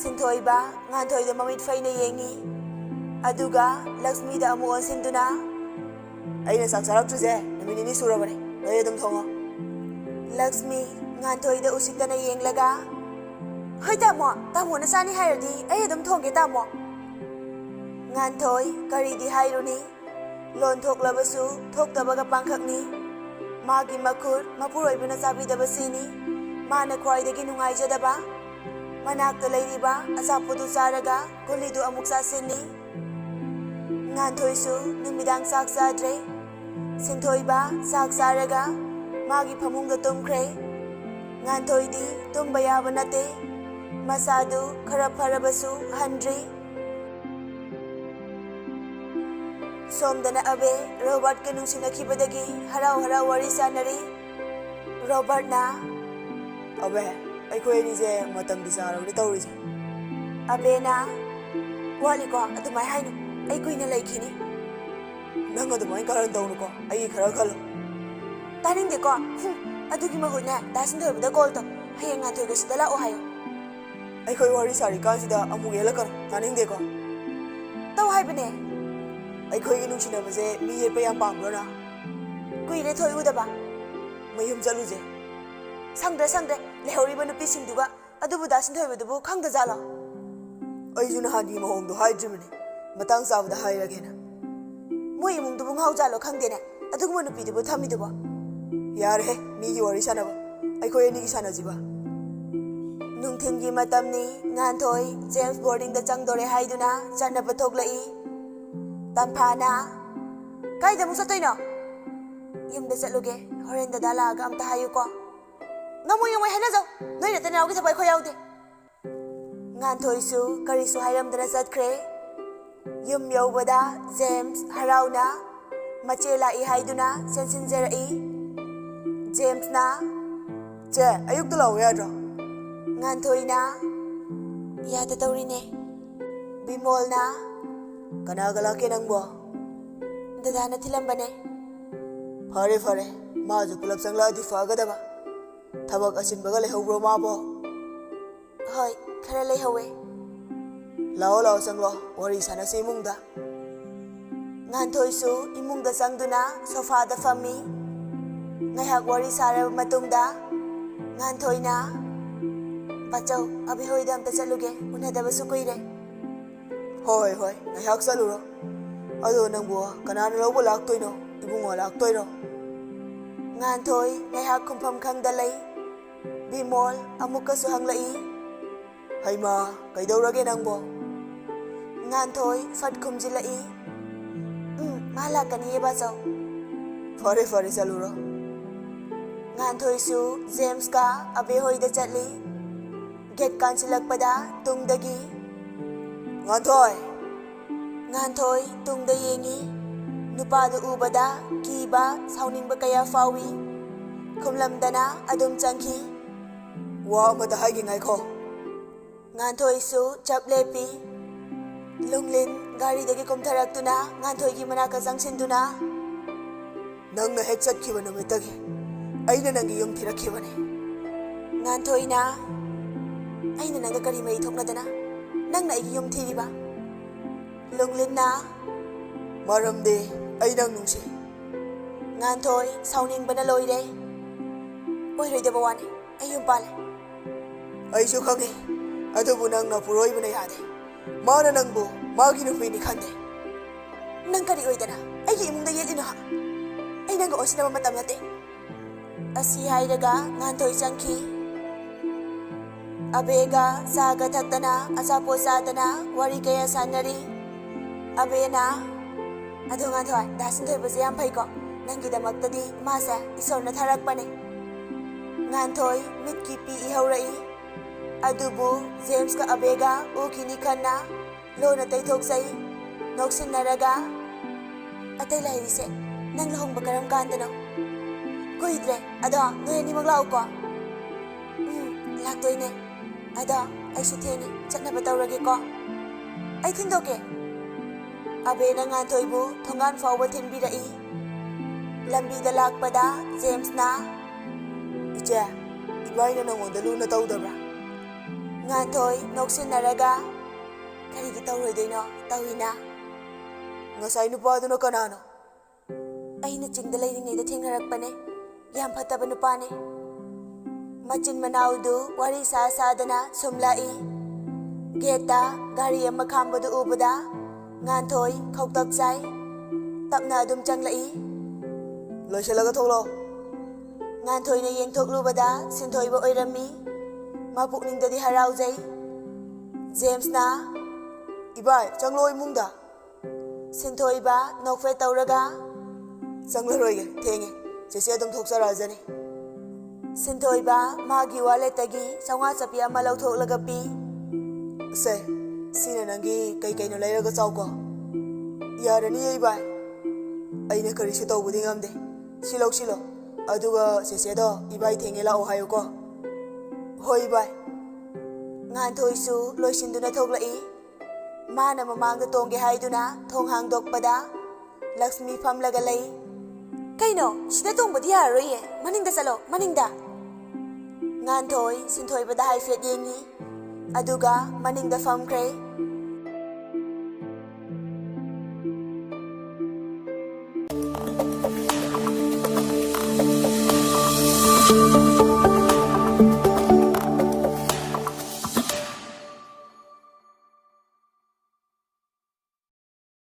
ꯁꯤꯟꯊꯣꯏꯕ ꯉꯥꯟꯊꯣꯏꯗ ꯃꯃꯤꯠ ꯐꯩꯅ ꯌꯦꯡꯉꯤ꯫ ꯑꯗꯨꯒ ꯂꯛꯁꯃꯤꯗ ꯑꯃꯨꯛ ꯑꯣꯟꯁꯤꯟꯗꯨꯅ, "ꯑꯩꯅ ꯆꯥꯛ ꯆꯥꯔꯛꯇ꯭ꯔꯤꯁꯦ ꯅꯨꯃꯤꯠ ꯅꯤꯅꯤ ꯁꯨꯔꯕꯅꯦ, ꯅꯣꯏ ꯑꯗꯨꯝ ꯊꯣꯡꯉꯣ꯫" ꯂꯛꯁꯃꯤ ꯉꯥꯟꯊꯣꯏꯗ ꯎꯁꯤꯠꯇꯅ ꯌꯦꯡꯂꯒ, "ꯍꯣꯏ ꯇꯥꯃꯣ, ꯇꯥꯃꯣꯅ ꯆꯥꯅꯤ ꯍꯥꯏꯔꯗꯤ ꯑꯩ ꯑꯗꯨꯝ ꯊꯣꯡꯒꯦ ꯇꯥꯃꯣ꯫" ꯉꯥꯟꯊꯣꯏ ꯀꯔꯤꯗꯤ ꯍꯥꯏꯔꯨꯅꯤ? ꯂꯣꯟ ꯊꯣꯛꯂꯕꯁꯨ ꯊꯣꯛꯇꯕꯒ ꯄꯥꯡꯈꯛꯅꯤ꯫ ꯃꯥꯒꯤ ꯃꯈꯨꯠ ꯃꯄꯨꯔꯣꯏꯕꯅ ꯆꯥꯕꯤꯗꯕꯁꯤꯅꯤ ꯃꯥꯅ ꯈ꯭ꯋꯥꯏꯗꯒꯤ ꯅꯨꯡꯉꯥꯏꯖꯗꯕ꯫ ꯃꯅꯥꯛꯇ ꯂꯩꯔꯤꯕ ꯑꯆꯥꯄꯣꯠꯇꯨ ꯆꯥꯔꯒ ꯒꯨꯂꯤꯗꯨ ꯑꯃꯨꯛ ꯆꯥꯁꯤꯜꯂꯤ꯫ ꯉꯥꯟꯊꯣꯏꯁꯨ ꯅꯨꯃꯤꯗꯥꯡ ꯆꯥꯛ ꯆꯥꯗ꯭ꯔꯦ꯫ ꯁꯤꯟꯊꯣꯏꯕ ꯆꯥꯛ ꯆꯥꯔꯒ ꯃꯥꯒꯤ ꯐꯃꯨꯡꯗ ꯇꯨꯝꯈ꯭ꯔꯦ꯫ ꯉꯥꯟꯊꯣꯏꯗꯤ ꯇꯨꯝꯕ ꯌꯥꯕ ꯅꯠꯇꯦ꯫ ꯃꯁꯥꯗꯨ ꯈꯔ ꯐꯔꯕꯁꯨ ꯍꯟꯗ꯭ꯔꯤ꯫ ꯁꯣꯝꯗꯅ ꯑꯕꯦ ꯔꯣꯕꯥꯔꯠꯀ ꯅꯨꯡꯁꯤꯅꯈꯤꯕꯗꯒꯤ ꯍꯔꯥꯎ ꯍꯔꯥꯎ ꯋꯥꯔꯤ ꯁꯥꯟꯅꯔꯤ꯫ ꯔꯣꯕꯥꯔꯠꯅ, "ꯑꯕꯦ, ꯑꯩꯈꯣꯏ ꯑꯅꯤꯁꯦ ꯃꯇꯝꯗꯤ ꯆꯥꯔꯕꯅꯤ ꯇꯧꯔꯤꯁꯦ꯫" ꯑꯕꯦꯅ, "ꯋꯥꯠꯂꯤꯀꯣ, ꯑꯗꯨꯃꯥꯏ ꯍꯥꯏꯅꯨ, ꯑꯩ ꯀꯨꯏꯅ ꯂꯩꯈꯤꯅꯤ꯫" "ꯅꯪ ꯑꯗꯨꯃꯥꯏꯅ ꯀꯔꯟ ꯇꯧꯅꯨꯀꯣ, ꯑꯩꯒꯤ ꯈꯔ ꯈꯜꯂꯨ꯫" "ꯇꯥꯅꯤꯡꯗꯦꯀꯣ꯫ ꯍꯨꯝ, ꯑꯗꯨꯒꯤ ꯃꯍꯨꯠꯅꯦ, ꯗꯥ ꯁꯤꯟꯊꯣꯏꯕꯗ ꯀꯣꯜ ꯇꯧ, ꯍꯌꯦꯡ ꯉꯥꯟꯊꯣꯏꯒ ꯁꯤꯗ ꯂꯥꯛꯑꯣ ꯍꯥꯏꯌꯨ꯫" "ꯑꯩꯈꯣꯏ ꯋꯥꯔꯤ ꯁꯥꯔꯤꯀꯥꯟꯁꯤꯗ ꯑꯃꯨꯛ ꯌꯦꯠꯂꯛꯀꯅꯨ, ꯇꯥꯅꯤꯡꯗꯦꯀꯣ꯫" "ꯇꯧ ꯍꯥꯏꯕꯅꯦ꯫" "ꯑꯩꯈꯣꯏꯒꯤ ꯅꯨꯡꯁꯤꯅꯕꯁꯦ ꯃꯤ ꯌꯦꯠꯄ ꯌꯥꯝ ꯄꯥꯝꯕ꯭ꯔꯣ ꯅꯪ?" "ꯀꯨꯏꯔꯦ ꯊꯣꯏ ꯎꯗꯕ꯫" "ꯃꯌꯨꯝ ꯆꯠꯂꯨꯁꯦ꯫" ꯁꯪꯗ꯭ꯔꯦ ꯁꯪꯗ꯭ꯔꯦ, ꯂꯩꯍꯧꯔꯤꯕ ꯅꯨꯄꯤꯁꯤꯡꯗꯨꯒ꯫ ꯑꯗꯨꯕꯨ ꯗꯥ ꯁꯤꯟꯊꯣꯏꯕꯗꯨꯕꯨ ꯈꯪꯗꯖꯥꯠꯂꯣ? ꯑꯩꯁꯨ ꯅꯍꯥꯟꯒꯤ ꯃꯑꯣꯡꯗꯣ ꯍꯥꯏꯗ꯭ꯔꯤꯕꯅꯤ, ꯃꯇꯥꯡ ꯆꯥꯕꯗ ꯍꯥꯏꯔꯒꯦꯅ꯫ ꯃꯣꯏ ꯏꯃꯨꯡꯗꯨꯕꯨ ꯉꯥꯎꯖꯥꯠꯂꯣ ꯈꯪꯗꯦꯅꯦ, ꯑꯗꯨꯒꯨꯝꯕ ꯅꯨꯄꯤꯗꯨꯕꯨ ꯊꯝꯃꯤꯗꯨꯕꯣ꯫ ꯌꯥꯔꯦꯍꯦ, ꯃꯤꯒꯤ ꯋꯥꯔꯤ ꯁꯥꯟꯅꯕ, ꯑꯩꯈꯣꯏ ꯑꯅꯤꯒꯤ ꯁꯥꯟꯅꯁꯤꯕ꯫ ꯅꯨꯡꯊꯤꯜꯒꯤ ꯃꯇꯝꯅꯤ꯫ ꯉꯥꯟꯊꯣꯏ ꯖꯦꯝꯁ ꯕꯣꯔꯗꯤꯡꯗ ꯆꯪꯗꯣꯔꯦ ꯍꯥꯏꯗꯨꯅ ꯆꯠꯅꯕ ꯊꯣꯛꯂꯛꯏ꯫ ꯇꯝꯐꯥꯅ, "ꯀꯥꯏꯗ ꯑꯃꯨꯛ ꯆꯠꯇꯣꯏꯅꯣ?" "ꯌꯨꯝꯗ ꯆꯠꯂꯨꯒꯦ, ꯍꯣꯔꯦꯟ ꯗꯗꯥ ꯂꯥꯛꯑꯒ ꯑꯝꯇ ꯍꯥꯏꯌꯨꯀꯣ꯫ ꯉꯝꯃꯣꯏ, ꯉꯝꯃꯣꯏ, ꯍꯥꯏꯅꯖꯧ, ꯅꯣꯏ ꯅꯇꯩ ꯅꯅꯥꯎꯒꯤ ꯊꯕꯛ ꯑꯩꯈꯣꯏ ꯌꯥꯎꯗꯦ꯫" ꯉꯥꯟꯊꯣꯏꯁꯨ ꯀꯔꯤꯁꯨ ꯍꯥꯏꯔꯝꯗꯅ ꯆꯠꯈ꯭ꯔꯦ꯫ ꯌꯨꯝ ꯌꯧꯕꯗ ꯖꯦꯝꯁ ꯍꯔꯥꯎꯅ ꯃꯆꯦ ꯂꯥꯛꯏ ꯍꯥꯏꯗꯨꯅ ꯆꯦꯟꯁꯤꯟꯖꯔꯛꯏ꯫ ꯖꯦꯝꯁꯅ, "ꯆꯦ, ꯑꯌꯨꯛꯇ ꯂꯥꯛꯑꯣ ꯌꯥꯗ꯭ꯔꯣ?" ꯉꯥꯟꯊꯣꯏꯅ, "ꯌꯥꯗ ꯇꯧꯔꯤꯅꯦ꯫" ꯕꯤꯃꯣꯜꯅ, "ꯀꯅꯥꯒ ꯂꯥꯛꯀꯦ ꯅꯪꯕꯣ?" "ꯗꯗꯥꯅ ꯊꯤꯜꯂꯝꯕꯅꯦ꯫" "ꯐꯔꯦ, ꯐꯔꯦ, ꯃꯥꯁꯨ ꯄꯨꯂꯞ ꯆꯪꯂꯛꯑꯗꯤ ꯐꯒꯗꯕ꯫ ꯊꯕꯛ ꯑꯆꯤꯟꯕꯒ ꯂꯩꯍꯧꯕ꯭ꯔꯣ ꯃꯥꯕꯣ?" "ꯍꯣꯏ, ꯈꯔ ꯂꯩꯍꯧꯋꯦ꯫" "ꯂꯥꯛꯑꯣ, ꯂꯥꯛꯑꯣ, ꯆꯪꯂꯣ, ꯋꯥꯔꯤ ꯁꯥꯟꯅꯁꯤ ꯏꯃꯨꯡꯗ꯫" ꯉꯥꯟꯊꯣꯏꯁꯨ ꯏꯃꯨꯡꯗ ꯆꯪꯗꯨꯅ ꯁꯣꯐꯥꯗ ꯐꯝꯃꯤ꯫ ꯉꯥꯏꯍꯥꯛ ꯋꯥꯔꯤ ꯁꯥꯔꯕ ꯃꯇꯨꯡꯗ ꯉꯥꯟꯊꯣꯏꯅ, "ꯕꯥꯆꯧ, ꯑꯕꯦ ꯍꯣꯏꯗ ꯑꯝꯇ ꯆꯠꯂꯨꯒꯦ, ꯎꯅꯗꯕꯁꯨ ꯀꯨꯏꯔꯦ꯫" "ꯍꯣꯏ, ꯍꯣꯏ, ꯉꯥꯏꯍꯥꯛ ꯆꯠꯂꯨꯔꯣ꯫ ꯑꯗꯣ ꯅꯪꯕꯨ ꯀꯅꯥꯅ ꯂꯧꯕ ꯂꯥꯛꯇꯣꯏꯅꯣ? ꯏꯕꯨꯡꯉꯣ ꯂꯥꯛꯇꯣꯏꯔꯣ?" ꯉꯥꯟꯊꯣꯏ ꯉꯥꯏꯍꯥꯛ ꯈꯨꯝꯐꯝ ꯈꯪꯗ ꯂꯩ꯫ ꯕꯤꯃꯣꯜ ꯑꯃꯨꯛꯀꯁꯨ ꯍꯪꯂꯛꯏ, "ꯍꯩꯃꯥ, ꯀꯩꯗꯧꯔꯒꯦ ꯅꯪꯕꯣ?" ꯉꯥꯟꯊꯣꯏ ꯐꯠ ꯈꯨꯝꯖꯤꯜꯂꯛꯏ, "ꯎꯝ, ꯃꯥ ꯂꯥꯛꯀꯅꯤꯌꯦ ꯕꯥꯆꯧ꯫" "ꯐꯔꯦ, ꯐꯔꯦ, ꯆꯠꯂꯨꯔꯣ꯫" ꯉꯥꯟꯊꯣꯏꯁꯨ ꯖꯦꯝꯁꯀ ꯑꯕꯦ ꯍꯣꯏꯗ ꯆꯠꯂꯤ꯫ ꯒꯦꯠ ꯀꯥꯟꯁꯤꯜꯂꯛꯄꯗ ꯇꯨꯡꯗꯒꯤ, "ꯉꯥꯟꯊꯣꯏ!" ꯉꯥꯟꯊꯣꯏ ꯇꯨꯡꯗ ꯌꯦꯡꯉꯤ꯫ ꯅꯨꯄꯥꯗꯨ ꯎꯕꯗ ꯀꯤꯕ, ꯁꯥꯎꯅꯤꯡꯕ ꯀꯌꯥ ꯐꯥꯎꯏ꯫ ꯈꯨꯝꯂꯝꯗꯅ ꯑꯗꯨꯝ ꯆꯪꯈꯤ꯫ "ꯋꯥ ꯑꯃꯇ ꯍꯥꯏꯒꯦ, ꯉꯥꯏꯈꯣ꯫" ꯉꯥꯟꯊꯣꯏꯁꯨ ꯆꯞ ꯂꯦꯞꯄꯤ꯫ ꯂꯨꯡꯂꯤꯟ ꯒꯥꯔꯤꯗꯒꯤ ꯀꯨꯝꯊꯔꯛꯇꯨꯅ ꯉꯥꯟꯊꯣꯏꯒꯤ ꯃꯅꯥꯛꯇ ꯆꯪꯁꯤꯟꯗꯨꯅ, "ꯅꯪꯅ ꯍꯦꯛ ꯆꯠꯈꯤꯕ ꯅꯨꯃꯤꯠꯇꯒꯤ ꯑꯩꯅ ꯅꯪꯒꯤ ꯌꯨꯝ ꯊꯤꯔꯛꯈꯤꯕꯅꯤ꯫" ꯉꯥꯟꯊꯣꯏꯅ, "ꯑꯩꯅ ꯅꯪꯒ ꯀꯔꯤ ꯃꯔꯤ ꯊꯣꯛꯅꯗꯅ ꯅꯪꯅ ꯑꯩꯒꯤ ꯌꯨꯝ ꯊꯤꯔꯤꯕ?" ꯂꯨꯡꯂꯤꯟꯅ, "ꯃꯔꯝꯗꯤ ꯑꯩ ꯅꯪ ꯅꯨꯡꯁꯤ꯫" ꯉꯥꯟꯊꯣꯏ ꯁꯥꯎꯅꯤꯡꯕꯅ ꯂꯣꯏꯔꯦ꯫ ꯑꯣꯏꯔꯣꯏꯗꯕ ꯋꯥꯅꯤ꯫ ꯑꯩ ꯌꯨꯝ ꯄꯥꯜꯂꯦ꯫ ꯑꯩꯁꯨ ꯈꯪꯉꯤ, ꯑꯗꯨꯕꯨ ꯅꯪꯅ ꯄꯨꯔꯣꯏꯕꯅ ꯌꯥꯗꯦ꯫ ꯃꯥꯅ ꯅꯪꯕꯨ ꯃꯥꯒꯤ ꯅꯨꯄꯤꯅꯤ ꯈꯟꯗꯦ꯫ ꯅꯪ ꯀꯔꯤ ꯑꯣꯏꯗꯅ ꯑꯩꯒꯤ ꯏꯃꯨꯡꯗ ꯌꯦꯠꯂꯤꯅꯣ, ꯍꯥ? ꯑꯩ ꯅꯪꯒ ꯑꯣꯟꯁꯤꯟꯅꯕ ꯃꯇꯝ ꯅꯠꯇꯦ꯫ ꯑꯁꯤ ꯍꯥꯏꯔꯒ ꯉꯥꯟꯊꯣꯏ ꯆꯪꯈꯤ꯫ ꯑꯕꯦꯒ ꯆꯥꯒ ꯊꯛꯇꯅ, ꯑꯆꯥꯄꯣꯠ ꯆꯥꯗꯅ, ꯋꯥꯔꯤ ꯀꯌꯥ ꯁꯥꯟꯅꯔꯤ꯫ ꯑꯕꯦꯅ, "ꯑꯗꯣ ꯉꯥꯟꯊꯣꯏ, ꯗꯥ ꯁꯤꯟꯊꯣꯏꯕꯁꯦ ꯌꯥꯝ ꯐꯩꯀꯣ꯫ ꯅꯪꯒꯤꯗꯃꯛꯇꯗꯤ ꯃꯥꯁꯦ ꯏꯁꯣꯔꯅ ꯊꯥꯔꯛꯄꯅꯦ꯫" ꯉꯥꯟꯊꯣꯏ ꯃꯤꯠꯀꯤ ꯄꯤ ꯏꯍꯧꯔꯛꯏ꯫ ꯑꯗꯨꯕꯨ ꯖꯦꯝꯁꯀ ꯑꯕꯦꯒ ꯎꯈꯤꯅꯤ ꯈꯟꯅ ꯂꯣꯟꯅ ꯇꯩꯊꯣꯛꯆꯩ꯫ ꯅꯣꯛꯁꯤꯟꯅꯔꯒ, "ꯑꯇꯩ ꯂꯩꯔꯤꯁꯦ, ꯅꯪ ꯂꯨꯍꯣꯡꯕ ꯀꯔꯝ ꯀꯥꯟꯗꯅꯣ?" "ꯀꯨꯏꯗ꯭ꯔꯦ꯫ ꯑꯗꯣ ꯅꯣꯏ ꯑꯅꯤꯃꯛ ꯂꯥꯛꯎꯀꯣ꯫" "ꯎꯝ, ꯂꯥꯛꯇꯣꯏꯅꯦ꯫ ꯑꯗꯣ ꯑꯩꯁꯨ ꯊꯦꯡꯉꯦ, ꯆꯠꯅꯕ ꯇꯧꯔꯒꯦꯀꯣ꯫" "ꯑꯩ ꯊꯤꯟꯗꯣꯛꯀꯦ꯫" ꯑꯕꯦꯅ ꯉꯥꯟꯊꯣꯏꯕꯨ ꯊꯣꯡꯒꯥꯟ ꯐꯥꯎꯕ ꯊꯤꯟꯕꯤꯔꯛꯏ꯫ ꯂꯝꯕꯤꯗ ꯂꯥꯛꯄꯗ ꯖꯦꯝꯁꯅ, "ꯏꯆꯦ, ꯏꯕꯥꯏꯅ ꯅꯉꯣꯟꯗ ꯂꯨꯅ ꯇꯧꯗꯕ꯭ꯔꯥ?" ꯉꯥꯟꯊꯣꯏ ꯅꯣꯛꯁꯤꯟꯅꯔꯒ, "ꯀꯔꯤꯒꯤ ꯇꯧꯔꯣꯏꯗꯣꯏꯅꯣ? ꯇꯧꯏꯅ꯫" "ꯉꯁꯥꯏ ꯅꯨꯄꯥꯗꯨꯅ ꯀꯅꯥꯅꯣ?" "ꯑꯩꯅ ꯆꯤꯡꯗ ꯂꯩꯔꯤꯉꯩꯗ ꯊꯦꯡꯅꯔꯛꯄꯅꯦ꯫ ꯌꯥꯝ ꯐꯠꯇꯕ ꯅꯨꯄꯥꯅꯦ꯫" ꯃꯆꯤꯟ ꯃꯅꯥꯎꯗꯨ ꯋꯥꯔꯤ ꯁꯥ ꯁꯥꯗꯅ ꯁꯨꯝ ꯂꯥꯛꯏ꯫ ꯒꯦꯠꯇ ꯒꯥꯔꯤ ꯑꯃ ꯈꯥꯝꯕꯗꯨ ꯎꯕꯗ ꯉꯥꯟꯊꯣꯏ ꯈꯧꯇꯛ ꯆꯥꯏ꯫ ꯇꯞꯅ ꯑꯗꯨꯝ ꯆꯪꯂꯛꯏ꯫ "ꯂꯣꯏꯁꯤꯜꯂꯒ ꯊꯣꯛꯂꯛꯑꯣ꯫" ꯉꯥꯟꯊꯣꯏꯅ ꯌꯦꯡꯊꯣꯛꯂꯨꯕꯗ ꯁꯤꯟꯊꯣꯏꯕ ꯑꯣꯏꯔꯝꯃꯤ꯫ ꯃꯄꯨꯛꯅꯤꯡꯗꯗꯤ ꯍꯔꯥꯎꯖꯩ꯫ ꯖꯦꯝꯁꯅ, "ꯏꯕꯥꯏ, ꯆꯪꯂꯣ ꯏꯃꯨꯡꯗ꯫" ꯁꯤꯟꯊꯣꯏꯕ ꯅꯣꯛꯐꯦꯠ ꯇꯧꯔꯒ, "ꯆꯪꯂꯔꯣꯏꯒꯦ, ꯊꯦꯡꯉꯦ꯫ ꯆꯦꯆꯦ ꯑꯗꯨꯝ ꯊꯣꯛꯆꯔꯛꯑꯖꯅꯤ꯫" ꯁꯤꯟꯊꯣꯏꯕ ꯃꯥꯒꯤ ꯋꯥꯂꯦꯠꯇꯒꯤ ꯆꯥꯝꯃꯉꯥ ꯆꯞꯄꯤ ꯑꯃ ꯂꯧꯊꯣꯛꯂꯒ ꯄꯤ꯫ "ꯁꯦ, ꯁꯤꯅ ꯅꯪꯒꯤ ꯀꯩ ꯀꯩꯅꯣ ꯂꯩꯔꯒ ꯆꯥꯎꯀꯣ꯫" "ꯌꯥꯔꯅꯤꯌꯦ ꯏꯕꯥꯏ, ꯑꯩꯅ ꯀꯔꯤꯁꯨ ꯇꯧꯕꯗꯤ ꯉꯝꯗꯦ꯫ ꯁꯤ ꯂꯧꯁꯤꯜꯂꯣ, ꯑꯗꯨꯒ ꯆꯦꯆꯦꯗꯣ ꯏꯕꯥꯏ ꯊꯦꯡꯉꯦ ꯂꯥꯛꯑꯣ ꯍꯥꯏꯌꯨꯀꯣ꯫" "ꯍꯣꯏ ꯏꯕꯥꯏ꯫" ꯉꯥꯟꯊꯣꯏꯁꯨ ꯂꯣꯏꯁꯤꯟꯗꯨꯅ ꯊꯣꯛꯂꯛꯏ꯫ ꯃꯥꯅ ꯃꯃꯥꯡꯗ ꯇꯣꯡꯒꯦ ꯍꯥꯏꯗꯨꯅ ꯊꯣꯡ ꯍꯥꯡꯗꯣꯛꯄꯗ ꯂꯛꯁꯃꯤ ꯐꯝꯂꯒ ꯂꯩ꯫ "ꯀꯩꯅꯣ, ꯁꯤꯗ ꯇꯣꯡꯕꯗꯤ ꯌꯥꯔꯔꯣꯏꯌꯦ, ꯃꯅꯤꯡꯗ ꯆꯠꯂꯣ, ꯃꯅꯤꯡꯗ꯫" ꯉꯥꯟꯊꯣꯏ ꯁꯤꯟꯊꯣꯏꯕꯗ ꯍꯥꯏꯐꯦꯠ ꯌꯦꯡꯉꯤ, ꯑꯗꯨꯒ ꯃꯅꯤꯡꯗ ꯐꯝꯈ꯭ꯔꯦ꯫